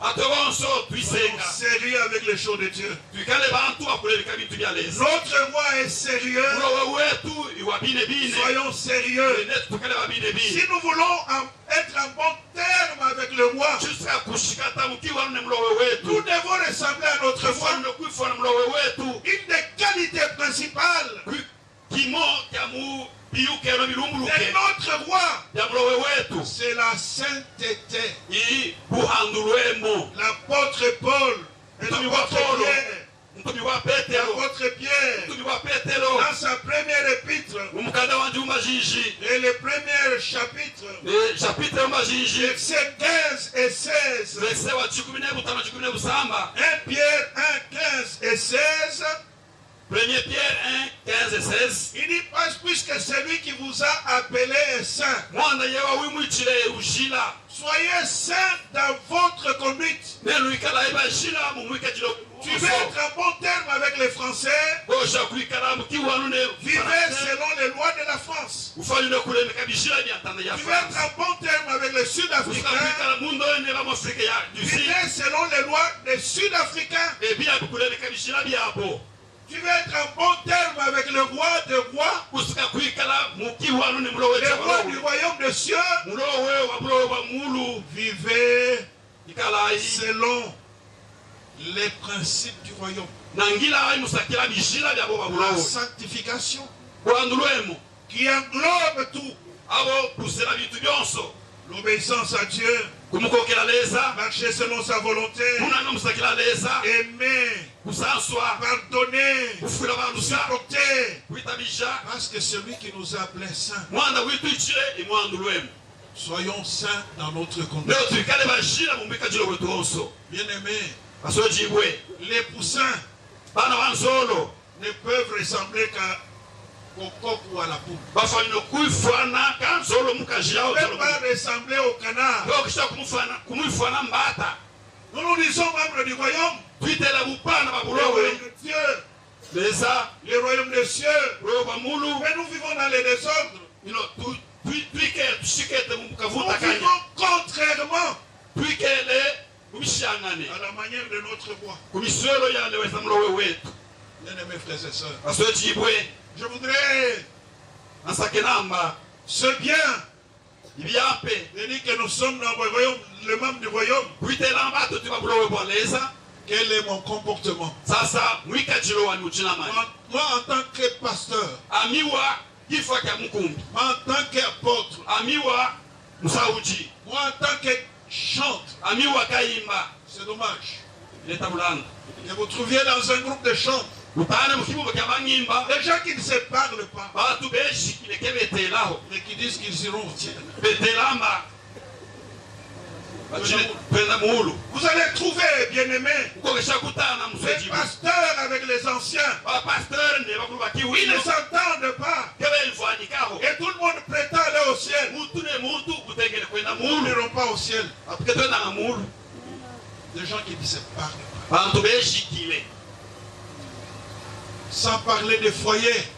batwe bonso, soyons twisenga, sérieux avec les choses de Dieu. Twikale bantu bakuleleka bintu bia Leza. Notre roi est sérieux. Mulowe wetu i wa binebine. Soyons sérieux. Netu twikale ba binebine. Si nous voulons en, être en bon terme avec le roi, tusa kusikata mu kiwanu ne mulowe wetu, nous devons ressembler à notre roi. Tufwani no kwifwana mulowe wetu. Une des qualités principales, kwi- Kimo kia mu biyukeno bilumbuluke, de notre roi, bia mulowe wetu, c'est la sainteté. I buhandulwemo. L'apôtre Paul, et l'apôtre Paulo, Pierre, ntumi wa Petelo, l'apôtre Pierre, ntumi wa Petelo, dans sa première épître, mu mukanda wandi wumajinji, et le premier chapitre, e, chapitre wumajinji, versets quinze et seize. Verset wa dikumi ne butanu, dikumi ne busamba. Un Pierre un, quinze et seize. Premier Pierre un, quinze et seize. Il dit, parce, puisque celui qui vous a appelé est saint, mwanda ye wawimwikile wujila, soyez saints dans votre conduite. Nenu ikalayi bajila mu mwikadilo. Tu veux être en bon terme avec les Français? Bosha kwikala mu kiwanu ne Falanse. Vivez selon les lois de la France. Ufwani no kulemeka bijila bia ntanda ya Falanse. Tu veux être en bon terme avec les Sud-Africains? Usika kwikala mu ndole ne ba mu Afrika ya du Sud. Vivez selon les lois des Sud-Africains. E bia kulemeka bijila biabo. Tu veux être en bon terme avec le roi des rois, usika kwikala mu kiwanu ne mulowe wa balowe, le roi du royaume des cieux, mulowe wa bulowe bwa muulu. Vivez, ikalayi, selon les principes du royaume. Na ngilayi musakila bijila biabo ba bulowe. La sanctification. Buhandulwemo. Qui englobe tout. Abo busela bintu bionso. L'obéissance à Dieu. Kumukokela Leza. Marcher selon sa volonté. Munanga musakila Leza. Aimer. Kusanswa. Pardonner. Kufwila bantu sa. Supporter. Kwitabija. Parce que celui qui nous a appelés saints. Mwanda witwikile i muhandulwemo. Soyons saints dans notre conduite. Netu twikale bajila mu mwikadilo wetu wonso. Bien-aimés, baswedibwe, les poussins, bana ba nzolo, ne peuvent ressembler qu'à, au coq ou à la poule. Bafwani no kwifwana ka nzolo mukaji yawu. Ils ne peuvent pas ressembler au canard. Bokisha kumufwana, kumwifwana mbata. Nous nous disons membres du royaume. Twitela bu bana ba bulowe. Le royaume de Dieu. Leza. Le royaume des cieux. Bulowe bwa muulu. Mais nous vivons dans le désordre. Ino tu, tu, twike, tusikete mu kavutakanya. Nous vivons contrairement. Twikele mu bishangane. À la manière de notre roi. Ku miswelo ya Leza mulowe wetu. Bien-aimés frères et sœurs, baswedibwe, je voudrais, nsake namba, ce bien, ibi ya mpe, de dire que nous sommes dans le royaume, les membres du royaume. Kwitela mba tuti ba bulowe bwa Leza. Quel est mon comportement? Sasa mwikadilo wani wutshina mani? Moi, moi, en tant que pasteur, ami wa kifwa kia mukumbi. Moi, en tant qu'apôtre, ami wa musaudi. Moi, en tant que chantre, ami wa kayimba. C'est dommage. Leta bulanda. Que vous trouviez dans un groupe de chants, wutana mu kibumba kia banyimba, des gens qui ne se parlent pas, bantu bejikile ke betelaho, mais qui disent qu'ils iront au ciel. Betela mba bati twenda muulu. Vous allez trouver, bien-aimés, ukokesha kutana, des pasteurs avec les anciens. Bapasteur ne bakulu ba kiwino. Ils ne s'entendent pas. Ke beyivwanikaho. Et tout le monde prétend aller au ciel. Muntu ne muntu butengele kwenda muulu. Nous n'irons pas au ciel. Atu ke twendanga muulu. Des gens qui ne se parlent pas. Bantu bejikile. Sans parler des foyers.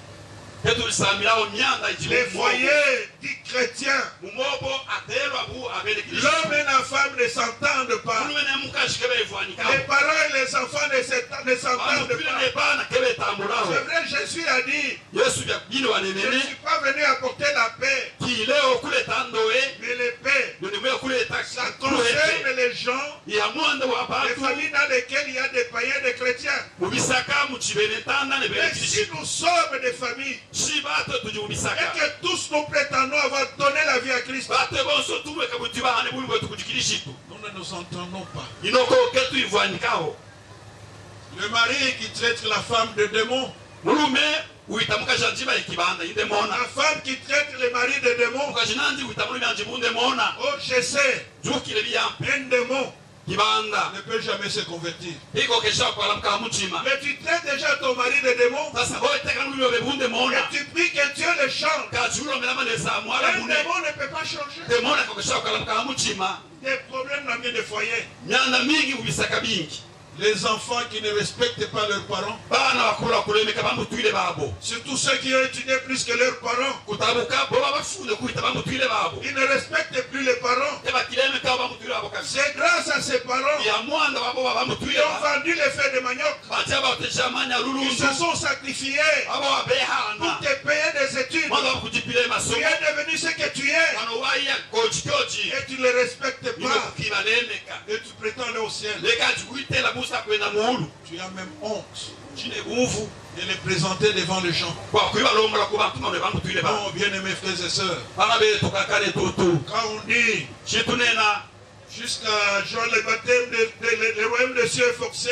Ke tuli sambilaho mianda idi mu moko. Les foyers dits chrétiens. Mu moko atelwa bu abele Kristu. L'homme et la femme ne s'entendent pas. Mulume ne mukaji ke beyivwanikaho. Les parents et les enfants ne se, ne s'entendent pas. Bamupila ne bana ke betambulaho. C'est vrai, Jésus a dit, Yesu bia bine wanenene: je ne suis pas venu apporter la paix, nkileho kuleta ndowe, mais l'épée. Ndio nemuye kuleta luhete. Ça concerne les gens, ya mwanda wa bantu, les familles dans lesquelles il y a des païens, des chrétiens. Mu bisaka mu tshibene ntanda ne bele Kristu. Mais si nous sommes des familles, si bantu tudi mu bisaka, et que tous nous prétendons avoir donné la vie à titu. Nous ne nous entendons pas. Ino ko ke tuivwani ko. Le mari qui traite la femme de démon. Mulume wita mukazi nzima yi kibanda, yi demona. La femme qui traite le mari de démon. Mukazi nandi wita mulume andi mu demona. Oh, je sais. Nzukile biyampe. Un démon Kibanda ne peut jamais se convertir. Iko keshakukalamuka ha mutima. Mais tu traites déjà ton mari de démon. Sasa oye tekana mulume obe bu demona. Et tu pries que Dieu le change. Kati ulombela ma Lesa amulamune. Un démon ne peut pas changer. Demona ka keshakukalamuka ha mutima. Des problèmes dans bien des foyers. Mianda mingi mu bisaka bingi. Les enfants qui ne respectent pas leurs parents. Bana bakulu bakulemeka bambutwile babo. Surtout ceux qui ont étudié plus que leurs parents. Kutabuka bo baba bafunde kuhita bambutwile babo. Ils ne respectent plus les parents. Ke bakilemeka bambutwile babo kabisa. C'est grâce à ces parents. Ya mwanda wabo baba bambutwile. Qui ont vendu les feuilles de manioc. Batia bateja manya lulundu. Ils se sont sacrifiés. Abo babehana. Pour te payer des études. Mwanda bakudipile masomo. Tu es devenu ce que tu es. Wano waya kyoji kyoji. Et tu ne les respectes pas. Ino kukibalemeka. Et tu prétends aller au ciel. Leka ati kuitela busa kwenda muulu. Tu as même honte. Oti ne buvu. De les présenter devant les gens. Bwa kuibalombola ku bantu mane bambutwile babo. Non, bien-aimés frères et sœurs. Bana beto bakaka ne tutu. Quand on dit, si tunena, jusqu'à Jean le baptême, de, de, le, le royaume des cieux est forcé.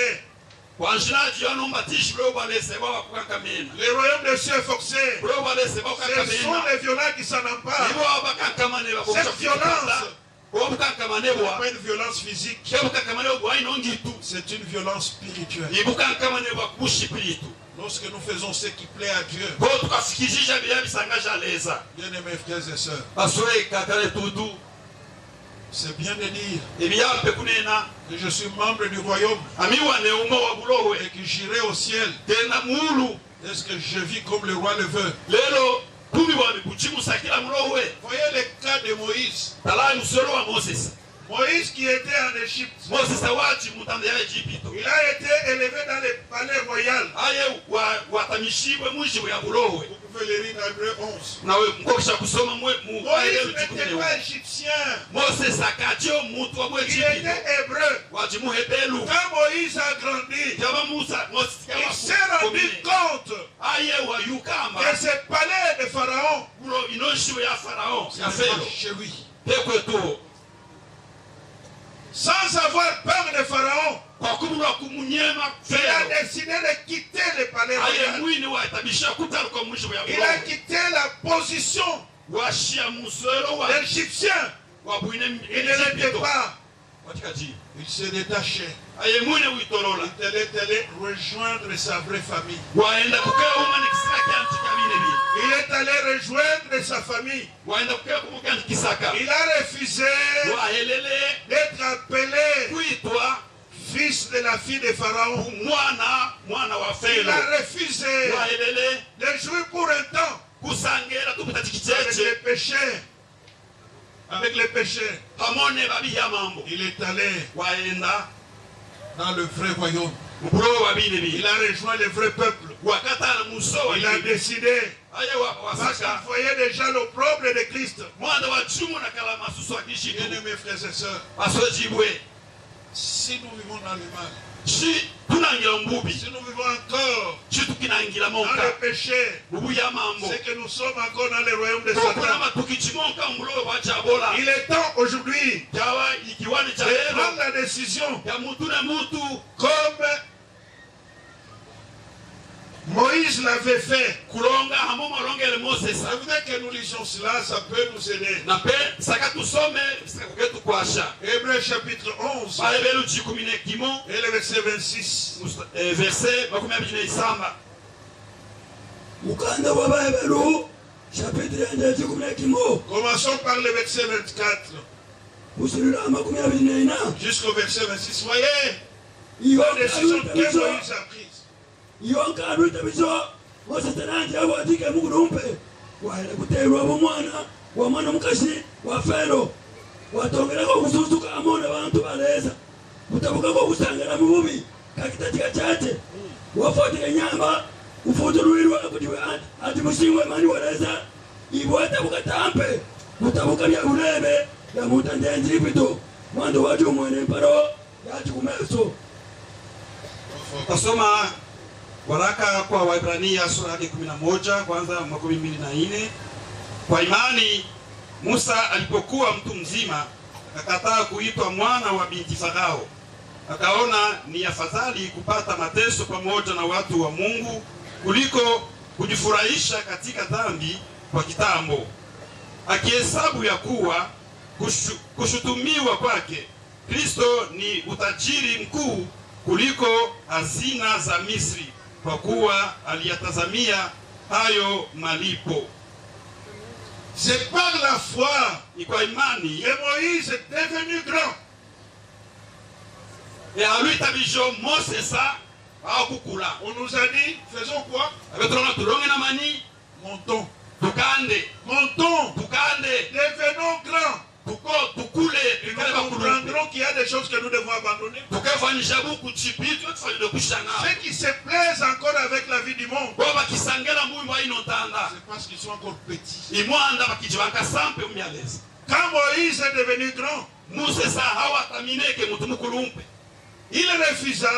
Kwanzila Yoane Mubatishi, bulozi bwa Lesa bwa kukankamena. Le royaume des cieux est forcé. Bulozi bwa Lesa bwa kukankamena. Ce sont les violents qui s'en emparent. Ibo bakankamene bwa. Cette violence, Obu bukankamene bwa. C'est pas une violence physique. Ke bukankamene bwa ino ngitu. C'est une violence spirituelle. I bukankamene bwa ku sipilitu. Lorsque nous faisons ce qui plaît à Dieu, Bo tukasikizija biya bisangaja Lesa. Bien-aimés frères et sœurs, Baswe bakaka ne tutu. C'est bien de dire, I biyampe kunena, que je suis membre du royaume ami wane umwa wa bulozi, et que j'irai au ciel. Kenda muulu. Est-ce que je vis comme le roi le veut? Lelo, bumi bwami budi musakila mulozi. Voyez le cas de Moïse. Talai musololo wa Mosesa. Moïse qui était en Égypte. Mosesa wadi mu ntanda ya Ejipito. Il a été élevé dans le palais royal. Aye wa, watamishibwe mu nzibo ya bulozi. Vous pouvez le lire dans Hébreux onze. Nawe mukokesha kusoma mwe mu Moïse n'était pas égyptien. Mosesa kadiyo muntu wa mu Ejipito. Il était hébreu. Wadi muhebelu. Quand Moïse a grandi, Diaba Musa, Mosesa, il s'est rendu compte Aye wayuka amba. Que ce palais de Pharaon, Bulo ino nzibo ya Farao, ya Felo. Chez lui. Ke kwe tuho. Sans avoir peur de Pharaon, kwa kubulwa kumunyema Felo, il a décidé de quitter le palais royal. Aye mwini watabisha kutaluka mu nzibo ya bulozi. Il a quitté la position, washiya muswelo wa, d'Égyptien. Wabwine Ejipito. Il ne l'était pas. Watikadi. Il se détachait. Aye mwini witolola. Il allait, allait rejoindre sa vraie famille. Wayenda kukeha mu kisaka kiandi kia bine bine. Il est allé rejoindre sa famille. Wayenda kukeha mu kisaka kiandi. Il a refusé, wahelele, d'être appelé, kwitwa, fils de la fille de Pharaon. Mwana, mwana wa Felo. Il a refusé, wahelele, de jouir pour un temps, kusangela tubuta tikitietie, avec les pécheurs. Avec les pécheurs. Pamone babi ya mambu. Il est allé, wayenda, dans le vrai royaume. Mu bulozi bwa bine bine. Il a rejoint le vrai peuple. Wakatala musosa wa. Il a décidé. Aye wa, wasaka. Parce qu'il voyait déjà l'opprobre de Christ. Mwanda wadiumuna kala masusu a Kizito. Bien-aimés frères et sœurs, Baswe dibwe. Si nous vivons dans le mal, si tunangila mu bubi, si nous vivons encore, si tukinangila monka, dans le péché, mu bubi ya mambu, c'est que nous sommes encore dans le royaume de Satan. Ko kunama tukidi monka mu bulozi bwa Diabola. Il est temps aujourd'hui, Diawa ikiwani dia lelo, de prendre la décision, ya muntu na muntu, comme Moïse l'avait fait. Kulonga hamo mwalongele Mosesa. Je voudrais que nous lisions cela, ça peut nous aider. Nape saka tusome, saka kuketu kwasha. Hébreux chapitre onze, Baebelu dikumi ne kimo, et le verset vingt-six. Musta-, eh, verset makumi abili ne isamba. Mukanda wa Baebelu, chapitre yandi dikumi ne kimo. Commençons par le verset vingt-quatre. Kusilila makumi abili ne ina. Jusqu'au verset vingt-six. Voyez, iyo la décision que Moïse a prise. Iyo nkalu itabizo Mosesa nandi abwatike mu kulumpe. Wahele kutelwa bu mwana wa mwana mukazi wa Felo. Watongelako kususuka hamo na bantu ba Lesa. Kutabukako kusangala mu bubi, kakita tikatiati. Wafwatike nyamba, ufutulwilwe kudi we ati, ati musingwe mani wa Lesa. Ibwata bukatampe, butabuka bya bulebe, bya mu ntanda ya Ezipito, mwanda wadi umwene mpalo yadi ku meso. Tasoma waraka kwa Waebrania sura yake kumi na moja, kwanza makumi mbili na ine. Kwa imani, Musa alipokuwa mtu mzima, Akakataa kuitwa mwana wa binti Farao. Akaona ni afadhali kupata mateso pamoja na watu wa Mungu kuliko kujifurahisha katika dhambi kwa kitambo, akihesabu ya kuwa kushu-, kushutumiwa kwake Kristo ni utajiri mkuu kuliko hazina za Misri, kwa kuwa aliyatazamia hayo malipo. C'est par la foi Ni kwa imani que Moïse est devenu grand. E alutabisho Mose sa, au kukula. On nous a dit, faisons quoi? Abe tulonga, tulonge na mani. Montons. Tukande. Montons. Tukande. Devenons grands. Tuko-, tukule, tukale bakulumpe. Nous comprendrons qu'il y a des choses que nous devons abandonner. Tukefwanisha buku cipi, tukefanile kushanga. Ceux qui se plaisent encore avec la vie du monde, bo bakisangela mu bumbi bwa ino ntanda, c'est parce qu'ils sont encore petits. I mwanda bakijiba nkasampe mu mialeza. Quand Moïse est devenu grand, Mose sa au atamine ke muntu mukulumpe, il refusa,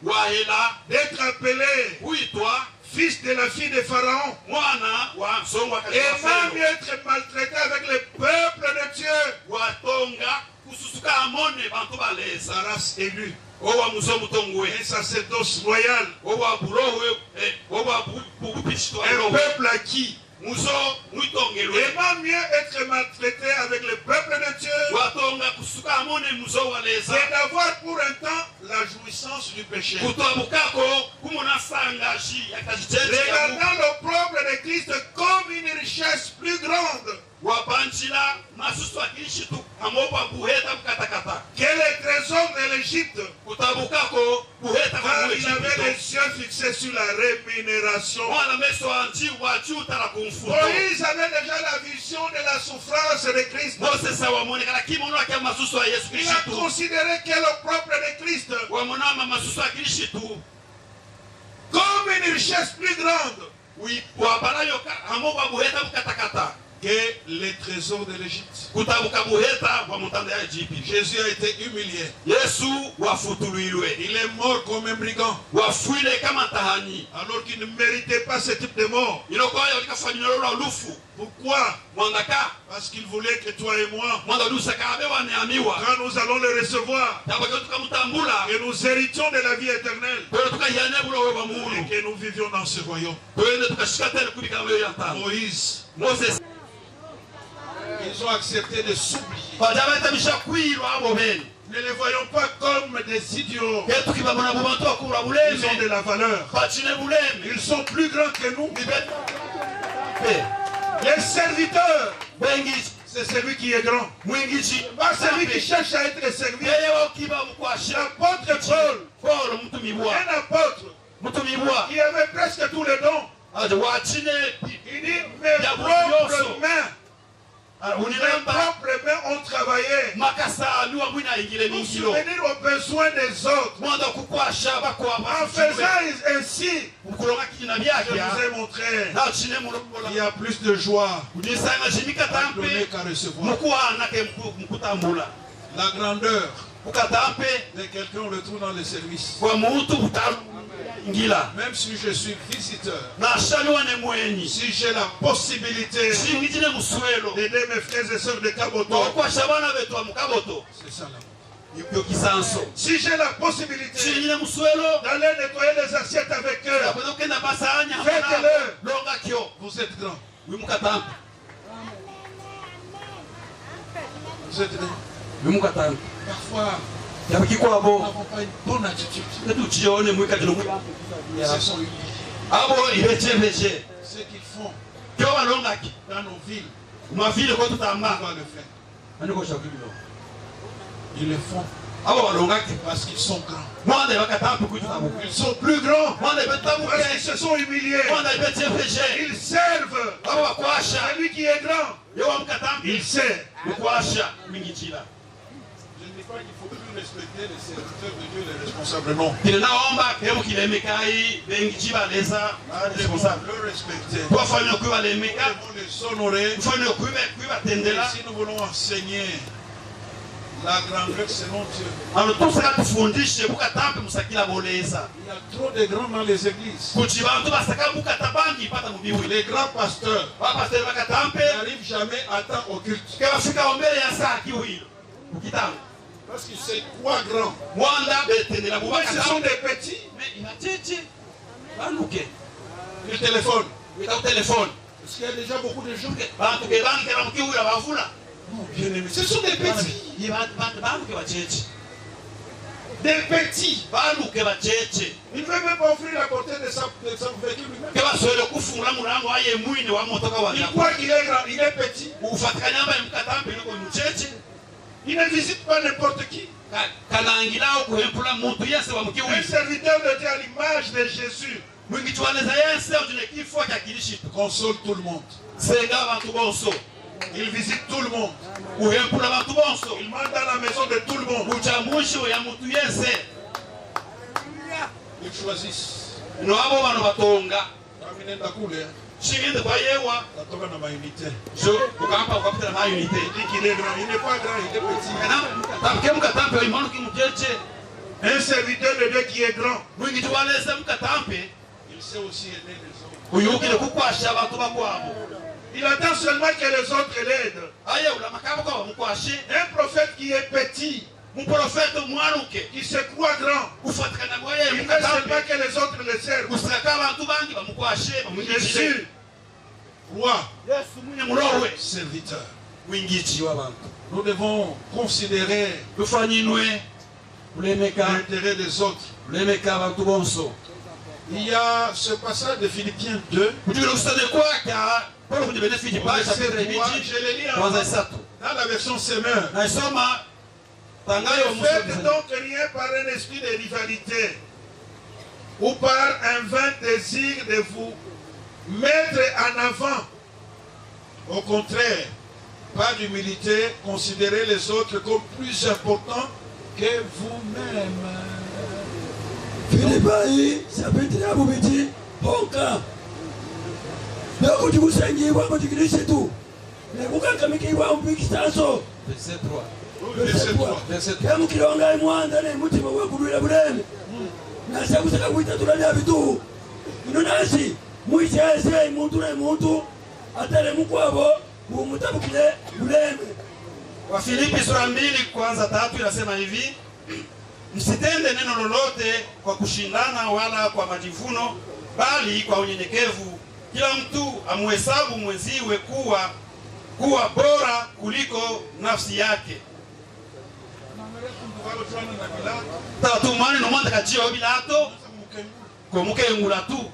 wahela, d'être appelé, kuitwa, fils de la fille de Pharaon, mwana wa nsongwakazi wa Farao. Et va mieux être maltraité avec le peuple de Dieu. Watonga kususuka hamwe ne bantu ba Leza. La race élue. O wa muzo mutongwe. Un sacerdoce royal. O wa bulowe, eh, o wa bu-, bu-, bupishitwa. Un peuple acquis. Muzo mwitongelwe. Et va mieux être maltraité avec le peuple de Dieu. Watonga kususuka hamwe ne muzo wa Leza. C'est d'avoir pour un temps la jouissance du péché. Kutwabuka ko kumona sangaji ya kaji chenji ya mu- Regardant l'opprobre de Christ comme une richesse plus grande. Wabanjila masusu a Kilisitu hamwe bwa buheta bukatakata. Que les trésors de l'Égypte. Kutwabuka ko buheta bwa mu Ejipitu. Car il avait les yeux fixés sur la rémunération. Mwana meso andi wadi utala ku mfuto. Moïse avait déjà la vision de la souffrance de Christ. Mose sa wamonekana kimono kya masusu a Yesu Kilisitu. Il a considéré que l'opprobre de Christ, wamona ma masusu a Kilisitu, comme une richesse plus grande. Wi-, wabala yo ka hamwe bwa buheta bukatakata. Que les trésors de l'Égypte. Kutwabuka buheta bwa mu ntanda ya Ejipitu. Jésus a été humilié. Yesu wafutulwilwe. Il est mort comme un brigand. Wafwile kama ntahanyi. Alors qu'il ne méritait pas ce type de mort. Ino kwa yo lika fanyilwa lwa lufu. Pourquoi? Mwangata. Parce qu'il voulait que toi et moi, mwanga lusaka abe wa ne ami wa, quand nous allons le recevoir, taba ko tukamutambula, que nous héritions de la vie éternelle, ko tukayane bulowe bwa muulu, et que nous vivions dans ce royaume. Twende tukashikatele ku bikala yo ya ntanda. Moïse. Mose. Ils ont accepté de s'oublier. Badi batabisha kwilwa abo bene. Ne les voyons pas comme des idiots. Ke tukibamona bu bantu bakulwa buleme. Ils ont de la valeur. Badi ne buleme. Ils sont plus grands que nous. Ni be-, be-. Les serviteurs, bengi-, c'est celui qui est grand. Mwingiji. Pas celui qui cherche à être servi. Yeye wa kiba mukwasha. L'apôtre Paul, Paul, mutumibwa. Un apôtre, mutumibwa, qui avait presque tous les dons. Ati watine bi-, il dit, mes propres mains, mes propres mains ont travaillé. Ah, unilamba. Makasa ami wamwina ingile mingilo. Pour subvenir aux besoins des autres. Mwanda kukwasha bakwawu. En faisant ainsi, mukulonga kina byakya, je vous ai montré, natine mulombola, il y a plus de joie à donner qu'à recevoir. Unisanga jimika tampe mukuhana ke muku-, mukutambula. La grandeur. Bukatampe. De quelqu'un, on le trouve dans les services. Bwa muntu butalu ngila. Même si je suis visiteur, nashali wa ne mweni. Si j'ai la possibilité, si ngina ne muswelo, d'aider mes frères et sœurs de Kaboto, bwa kukwasha bana betu ba mu Kaboto, c'est ça là. Ibyo kisanso. Si j'ai la possibilité, si ngina ne muswelo, d'aller nettoyer les assiettes avec eux, ya kwenda kukenda basanya, faites-le, longa kyo. Vous êtes grand. Wi mukatampe. Vous êtes là. Wi mukatampe. Parfois, yabaki kwabo, nous n'avons pas une bonne attitude. Ke tuchione mwikatilo mu-. Ils se sont humiliés. Abo ibechebeche. Ce qu'ils font, kyo balongaki. Dans nos villes, mu mavile ko tutamba, on va le faire. Ani ko shakilo. Ils le font. Abo balongaki. Parce qu'ils sont grands. Mwanda bakatampe kwitabu. Ils sont plus grands. Mwanda betabu. Parce qu'ils se sont humiliés. Mwanda bechebeche. Ils servent. Abo bakwasha. Celui qui est grand, yo wa mukatampe, il sert. Mukwasha, mwingijila. Je ne dis pas qu'il faut plus respecter les serviteurs de Dieu, les responsables, non. Kile naomba ke mukilemekayi bengiji ba Leza, ba responsable. Nous devons le respecter. Twafwanile kwibalemeka. Nous devons les honorer. Tufwanile kwiba-, kwibatendela. Et si nous voulons enseigner la grandeur selon Dieu, anu tusaka tufundishe bukatampe mu sakila bo Leza, il y a trop de grands dans les églises. Kudi bantu basaka bukata bangi pata mu biwi. Les grands pasteurs, bapasiteri bakatampe, n'arrivent jamais à temps au culte. Ke bafika mbele ya saa kiwilo. Ku kitangu. Parce que c'est trois grands. Mwanda betenela mu ba. Mais ce sont des petits. Mais i batete. Banuke. Ils téléphonent. Wita ku telefone. Parce qu'il y a déjà beaucoup de gens. Bantu ke, bantu ke ba mu kiwila bavula. Non, bien-aimé, ce sont des petits. Ye ba, ba, banuke batete. Des petits. Banuke batete. Il ne veut même pas ouvrir la portière de sa, de son véhicule lui-même. Ke baswele kufungula mulangu aye mwini wa motoka wa. Il croit qu'il est grand, il est petit. Ufatikanya amba ye mukatampe, luko mutete. Il ne visite pas n'importe qui. Ka, kanangila wo kuhempula muntu yese wa mu kiwila. Un serviteur de Dieu à l'image de Jésus. Mwingiti wa Leza yese udi ne kifwa kia Kilisitu. Console tout le monde. Senga bantu bonso. Il visite tout le monde. Uhempula bantu bonso. Il mange dans la maison de tout le monde. Udia mu nsi ya muntu yese. Ils choisissent. Nabo bano batonga. Kami nenda kule. Si ngende kwa yewa. Natoka na ma unité. So, ku Kampala ukapita na ma unité. Il dit qu'il est grand. Il n'est pas grand, il est petit. Ena, tamke mukatampe, imanu ki mutete. Un serviteur de Dieu qui est grand. Mwingiti wa Leza mukatampe. Il sait aussi aider les autres. Uyukile kukwasha bantu bakwabo. Il attend seulement que les autres l'aident. Aye ulama kabo kwa bamukwashe. Un prophète qui est petit. Muprofete mwanuke. Qui se croit grand. Ufatikana ngwa ye mukatampe. Il veut seulement que les autres le servent. Usaka bantu bangi bamukwashe, bamwingitile. Jésus, roi. Yesu mwini mulowe. Serviteur. Mwingiti wa bantu. Nous devons considérer. Tufwaninwe kulemeka. L'intérêt des autres. Kulemeka bantu bonso. Il y a ce passage de Philippiens deux. Kudi lusane kwa kia Paulo kudi bena Filipi, chapitre trois, je le lis en, kwanza isatu. Dans la version Semeur. Naisoma. Ne faites donc rien par un esprit de rivalité ou par un vain désir de vous mettre en avant. Au contraire, par l'humilité, considérez les autres comme plus importants que vous-mêmes. Filipayi, chapitre ya bubiti, honka. Nokudi kusengibwa mu Kilisitu. Ne kukankamikibwa mu mpikishanso. Verset trois. Verset trois. Verset trois. Ke mukilonga imwanda ne mutima wa kulwila buleme. Nase kusaka kwitatula bia bitu. Ino nasi, mwisi ese muntu ne muntu atele mukwabo bu mutabukile buleme. Wafilipi sura mbili kwanza tatu inasema hivi: Msitende neno lolote kwa kushindana wala kwa majivuno, bali kwa unyenyekevu kila mtu amuhesabu mwenziwe kuwa, kuwa bora kuliko nafsi yake. Tatu mwani no mwanda kajiyo Pilato, ko mukengula tu.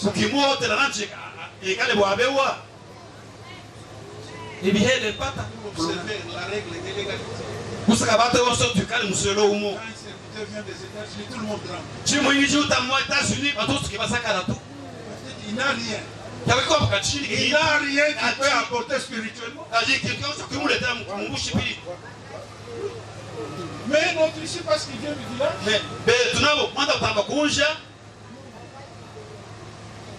Kukimuotela nanti, a, a, ekale bwabewa. Ibihele mpata. Kusaka batu bonso twikale muselo umo. Ti mwingi ti uta mu États-Unis, batu bonso ke basakala tu. Il n'a rien. Kiawe ko bukatini. Il n'a rien qui peut apporter spirituellement. Kadi kintu kionso kimuletela mu, mu bushipili. Mais notre ici, parce qu'il vient du village. Mais, be, tuna bo, mwanda kutamba kunja.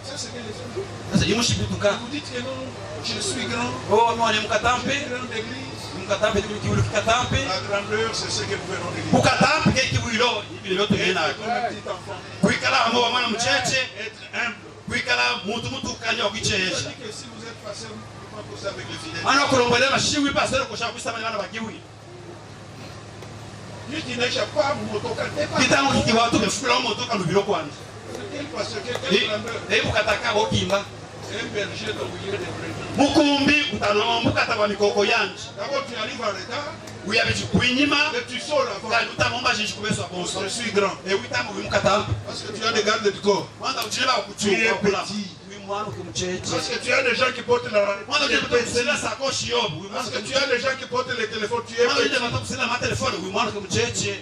Ça, c'est que les autres. Sasa, imushipili tuka. Vous dites que non, je suis grand. Oh, mwana mukatampe. Je suis grand d'église. Mukatampe, ni kiwulu kikatampe. La grandeur, c'est ce que nous venons de dire. Bukatampe ke kiwulu, ni bilo tuyena. Être comme un petit enfant. Kwikala hamo wa mwana mucheche. Être humble. Kwikala muntu mutukanya wa kwicheche. C'est-à-dire que si vous êtes pasteur, vous ne pouvez pas causer avec les fidèles. Ana kulombele mashiwi pasteur ko sha kwisamana na bana ba kiwi. Ntangu kiki watu befula motoka lubilo kwandi. E, e bukataka bokimba. Mukumbi utanwa mukata wa mikoko yandi. Wiyabiti kwinyima. Kadi utamomba jinji ku meso a bonso. E witamu wi mukatampe. Mwanda utile ba kutu. Wi mwana ke mucheche. Parce que tu as des gens qui portent la... Mwana ke mucheche. Wi mwana ke mucheche. Parce que tu as des gens qui portent les téléphones, tu es petit. Mwana ke mucheche.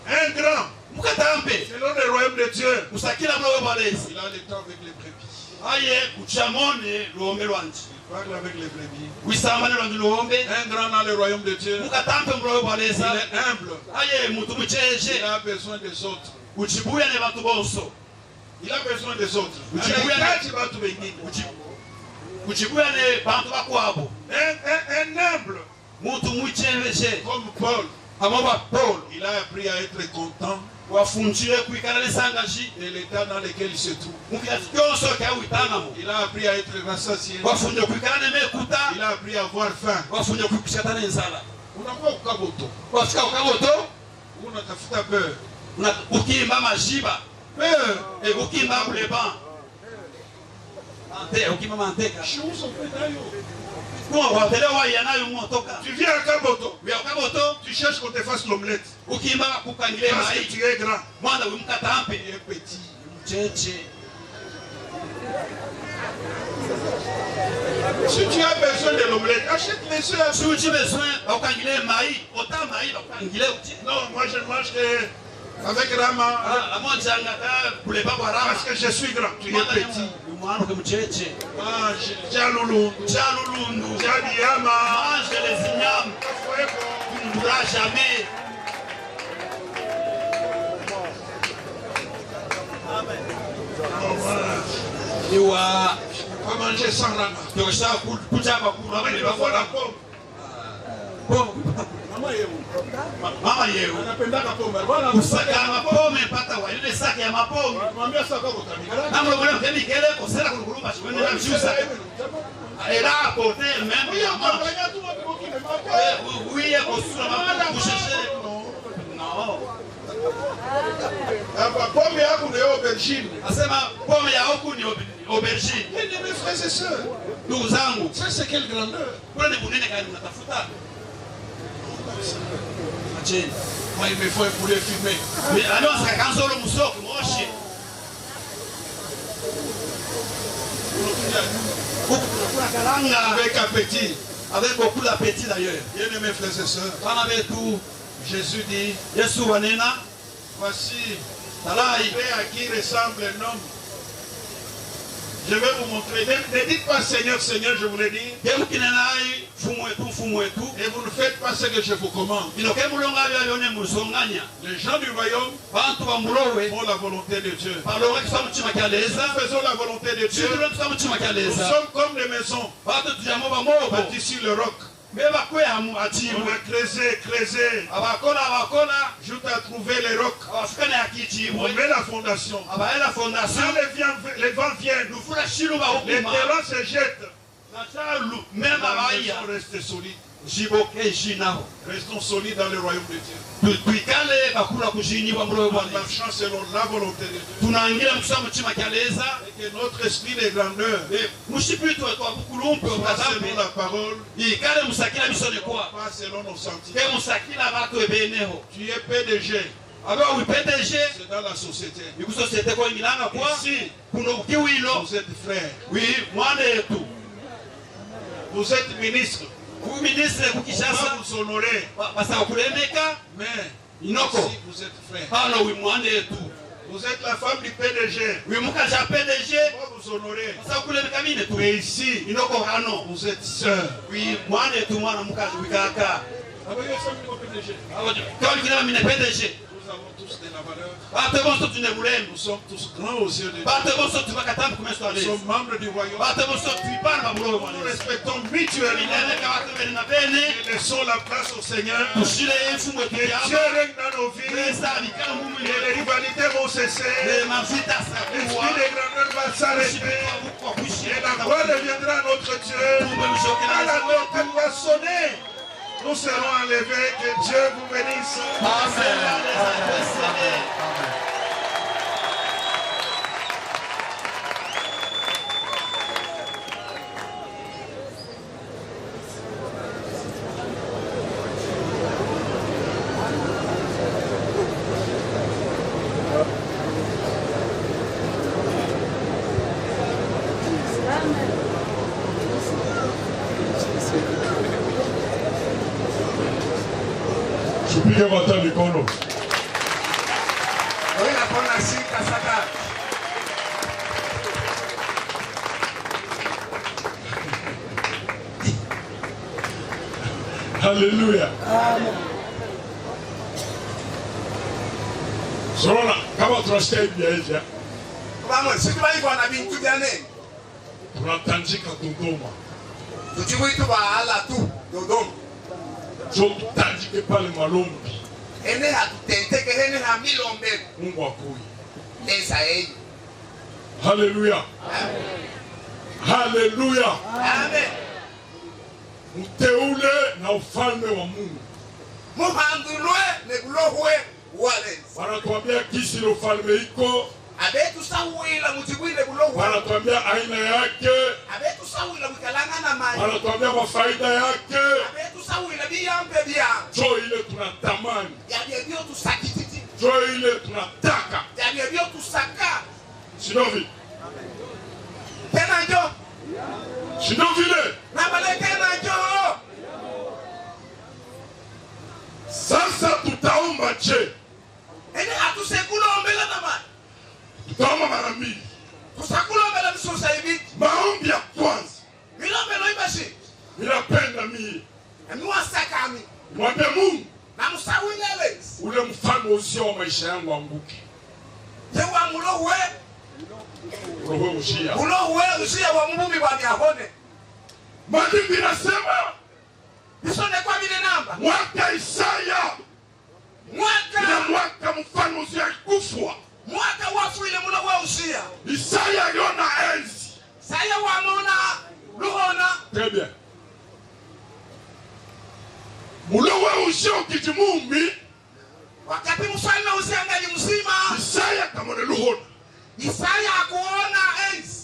Un grand. Mukatampe. Selon le royaume de Dieu. Usakila mu luwe bwa Leza. Il a le temps avec les brebis. Aye, kucha mone luombe lwandi. Il parle avec les brebis. Wisambane lwandi luombe. Un grand dans le royaume de Dieu. Mukatampe mu luwe bwa Leza. Il est humble. Aye, muntu mucheche. Il a besoin des autres. Uchibuya ne bantu bonso. Il a besoin des autres. Anahitaji bantu bengine. Uchi-, uchibuya ne bantu bakwabo. Un, un, un humble. Muntu mucheche. Comme Paul. Hamo bwa Paulo. Il a appris à être content. Wafundile kwikala ne nsangaji. De l'état dans lequel il se trouve. Mu kiatu kionso kia witanga mo. Il a appris à être rassasié. Wafundile kwikala ne mekuta. Il a appris à avoir faim. Wafundile kwikala ne nzala. Unakuwa ku Kaboto. Wafika ku Kaboto. Unatafuta beurre. Una-, ukimba maziba. Beurre. E, ukimba buleba. Mante-, ukimba manteka. Shuzo kwenda yo. Kwa, watele waya nayo motoka. Tu viens à Kaboto. Uya ku Kaboto. Tu cherches qu'on te fasse l'omelette. Ukimba bakukangile mayi. Parce que tu es grand. Mwanda wi mukatampe. Tu es petit. Mutsetse. Si tu as besoin de l'omelette, achète les œufs. Si weti besoin bakukangile mayi, ota mayi bakukangile utie. Non, moi je ne mange que avec rama. Ah, amo nzangaka buleba bwa rama. Parce que je suis grand, tu es petit. Mwana ke mutsetse. Mange, lya lulundu. Lya lulundu. Lya biama. Mange les ignames. Faut pas. Tu ne mourras jamais. Iwa. Faut pas manger sans rama. Tokesa ku-, kulya bakulu. Après, il me faut la pomme. Pomme. Mama yewu. Ma-, mama yewu. Anapendaka pomme. Bwana, usakanga pomme mpata wa ile saki ya mapome. Mwambie saka kutamika. Namwe bwana mkeni kele kosela kulukulumba shiwene na mshusa. Elle a apporté même. Oui, on m'a regardé, on m'a dit, eh, oui, oui, elle construit la maman, vous cherchez. Non. Hapa, pomme yaku ni aubergine. Asema pomme ya huku ni aube-, aubergine. Bien-aimés frères et sœurs. Ndugu zangu. Ça, c'est quelle grandeur? Kule ni bunene gani mnatafuta? Acheni. Moi, il me faut un poulet fumé. Mais alors, ça, quand on le mousseau, moi, je Kuku na kalanga. Avec appétit. Avec beaucoup d'appétit d'ailleurs. Bien-aimés frères et sœurs, bana betu, Jésus dit, Yesu wanena, voici, talai, à qui ressemble un homme. Je vais vous montrer. Ne, ne dites pas Seigneur, Seigneur, je vous l'ai dit. Nge mukinena nai, Mfumu wetu, Mfumu wetu. Et vous ne faites pas ce que je vous commande. Ino ke mulonga vyayo ne muzonganya. Les gens du royaume Bantu ba mulowe font la volonté de Dieu. Balonga kisa mutima kia Leza. Si nous faisons la volonté de Dieu, si tulonga kisa mutima kia Leza, nous sommes comme des maisons, bantu tudia mo ba moko, bâties sur le roc. Me bakwe ha mu-, ha tibwe. On a creusé, creusé. Abakola, abakola. Jusqu'à trouver le roc. Abafika ne ha ki tibwe. On met la fondation. Abaela fondation. Quand le vent, le vent vient, lufula shiluba hukuma, les terrains se jettent. Na talu, mema baya. La maison reste solide. Zibo ke zinaho. Restons solides dans le royaume de Dieu. Tu-, twikale bakulu ku zini bwa mulowe bwa Leza. En marchant selon la volonté de Dieu. Tunangile mu kisa mutima kia Leza. Et que notre esprit de grandeur, eh, muspiritu wetu wa bukulumpe, soit selon la parole, ikale mu sakila misonekwa. Pas selon nos sentiments. Ke mu sakila batu ebene ho. Tu es P D G. Abe wi P D G. C'est dans la société. Iku société ko ingilanga kwa. Ici, kuno ku Kiwilo. Vous êtes frères. Wi mwanetu. Vous êtes ministre. Wi ministre ku Kinshasa. On va vous honorer. Ba-, basa kulemeka. Mais, inoko, ici, vous êtes frères. Hano wi mwanetu. Vous êtes la femme du P D G. Wi mukazi wa P D G. On va vous honorer. Basa kulemeka mine tu. Mais ici, inoko hano, vous êtes sœurs. Wi mwanetu, mwana mukazi, wi kaka. Abe yo sœur du P D G. Abe, kawulikila mine P D G. Nous avons tous de la valeur. Batu bonso tuna bulema. Nous sommes tous grands aux yeux de Dieu. Batu bonso tuna bakatambi ku meso ma Leza. Nous sommes membres du royaume. Batu bonso tuna bana ba mulowe bwa Leza. Nous nous respectons mutuellement. Tulemeka batu bene na bene. Et laissons la place au Seigneur. Tusile Mfumu wetu kiambu. Que Dieu règne dans nos vies. Leza ikala mu mima. Et les rivalités vont cesser. E mavita sa kuwa. L'esprit de grandeur va s'arrêter. Muspiritu wa bukulu wa kushia. Et la gloire reviendra à notre Dieu. Tumbwe lushokela Leza wetu. Quand la trompette va sonner, nous serons enlevés. Que Dieu vous bénisse. Amen. Amen. Amen. Tupige vata mikono. Wena pona sika saka. Haleluya. Amen. Solola, kama tunasikia hivi ya hivi, eh? Bamwe, si tubali kuwa na bintu bia nene. Tunatandika Dodoma. Tuti bwetu bahala tu Dodoma. Nzo tutandike pale malombi. Ene hatutenteke hene ha milombelu. Mungu akuye. Leza eye. Haleluya. Amen. Haleluya. Amen. Muteule na ufalme wa Mungu. Muhandulwe ne bulohwe bwa Lesa. Wanatuambia kisi ule ufalme iko. Abetusawila muti bwine bulohwe. Wanatuambia aina yake. Abetusawila bwikalangana mayi. Wanatuambia mafaida yake. Abetusawila biyampe bia. Njo ile tunatamani. Bia biebio tusakititi. Njo ile tunataka. Bia biebio tusaka. Si ndio vile? Kena njo. Si ndio vile? Nabale kena njo. Sasa tutaomba je? Ene atusa kulombela na mayi? Tutaomba mara mbili. Tusa kulombela misosa ibidi. Maombi ya kwanza. Milombelo ibashi. Ninapenda mie. Emi wasaka mi. Mwambie Mungu. Namusawile Lesa. Ule mfalme wa Uzia wa maisha yangu anguke. Ye wa mulohwe. Mulohwe Uzia. Mulohwe Uzia wa mu bumi bwami ahone. Maandiko inasema. Bisonekwa bine namba. Mwaka Isaya. Mwaka. Ila mwaka mfalme Uzia alikufwa. Mwaka wafwile mulohwe Uzia. Isaya aliona enzi. Isaya wamona luhona. Très bien. Mulohwe Uzia ukiti mumi. Wakati mfalme Uzia angali muzima. Isaya kamona luhona. Isaya akuona enzi.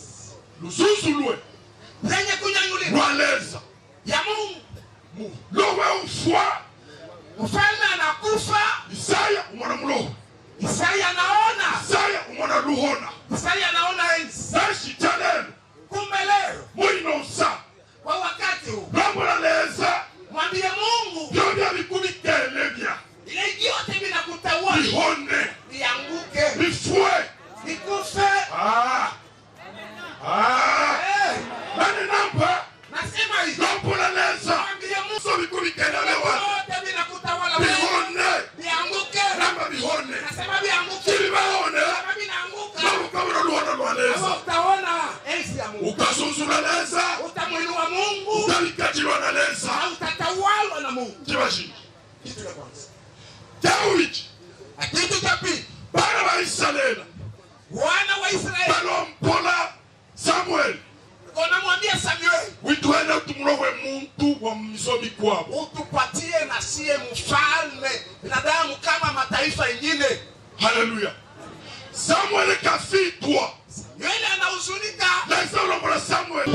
Luzuzu lwe. Zenye kunyanyulika. Lwa Lesa. Ya Mungu. Mulohwe ufwa. Mfalme anakufa. Isaya umona mulohwe. Isaya anaona. Isaya umona luhona. Isaya anaona enzi. Nasi talelo. Kumbe leo. Mwino nsa. Kwa wakati huu. Lombola Lesa. Mwambie Mungu. Byo bya bikubikele bya. Ile vyote vinakutawala. Bihone. Bianguke. Bifwe. Bikufe. Ah. Ah. Eh. Nani namba? Nasema hivi. Lombola Lesa. Mwambie Mungu. So bikubikele bya. Vyote vinakutawala wewe. Bihone. Bianguke. Namba bihone. Nasema bianguke. Kili bahone. Kama vinaanguka. Nabo ukabona luhona lwa Lesa. Hapo utaona enzi ya Mungu. Ukazunzula Lesa. Utamwinua Mungu. Utabikadilwa na Lesa. Na utatawalwa na Mungu. Kiba shindi. Kitu ya kwanza. Dawidi. Na kitu cha pili. Bana ba Isarela. Wana wa Israeli. Balombola Samuel. Konamwambia Samuel. Wituhene uti mulohwe muntu wa mu mizo mikwabo. Utupatie na sie mfalme, binadamu kama mataifa ingine. Haleluya. Samuel kafitwa. Samuel anahuzunika. Lesa ulombola Samuel.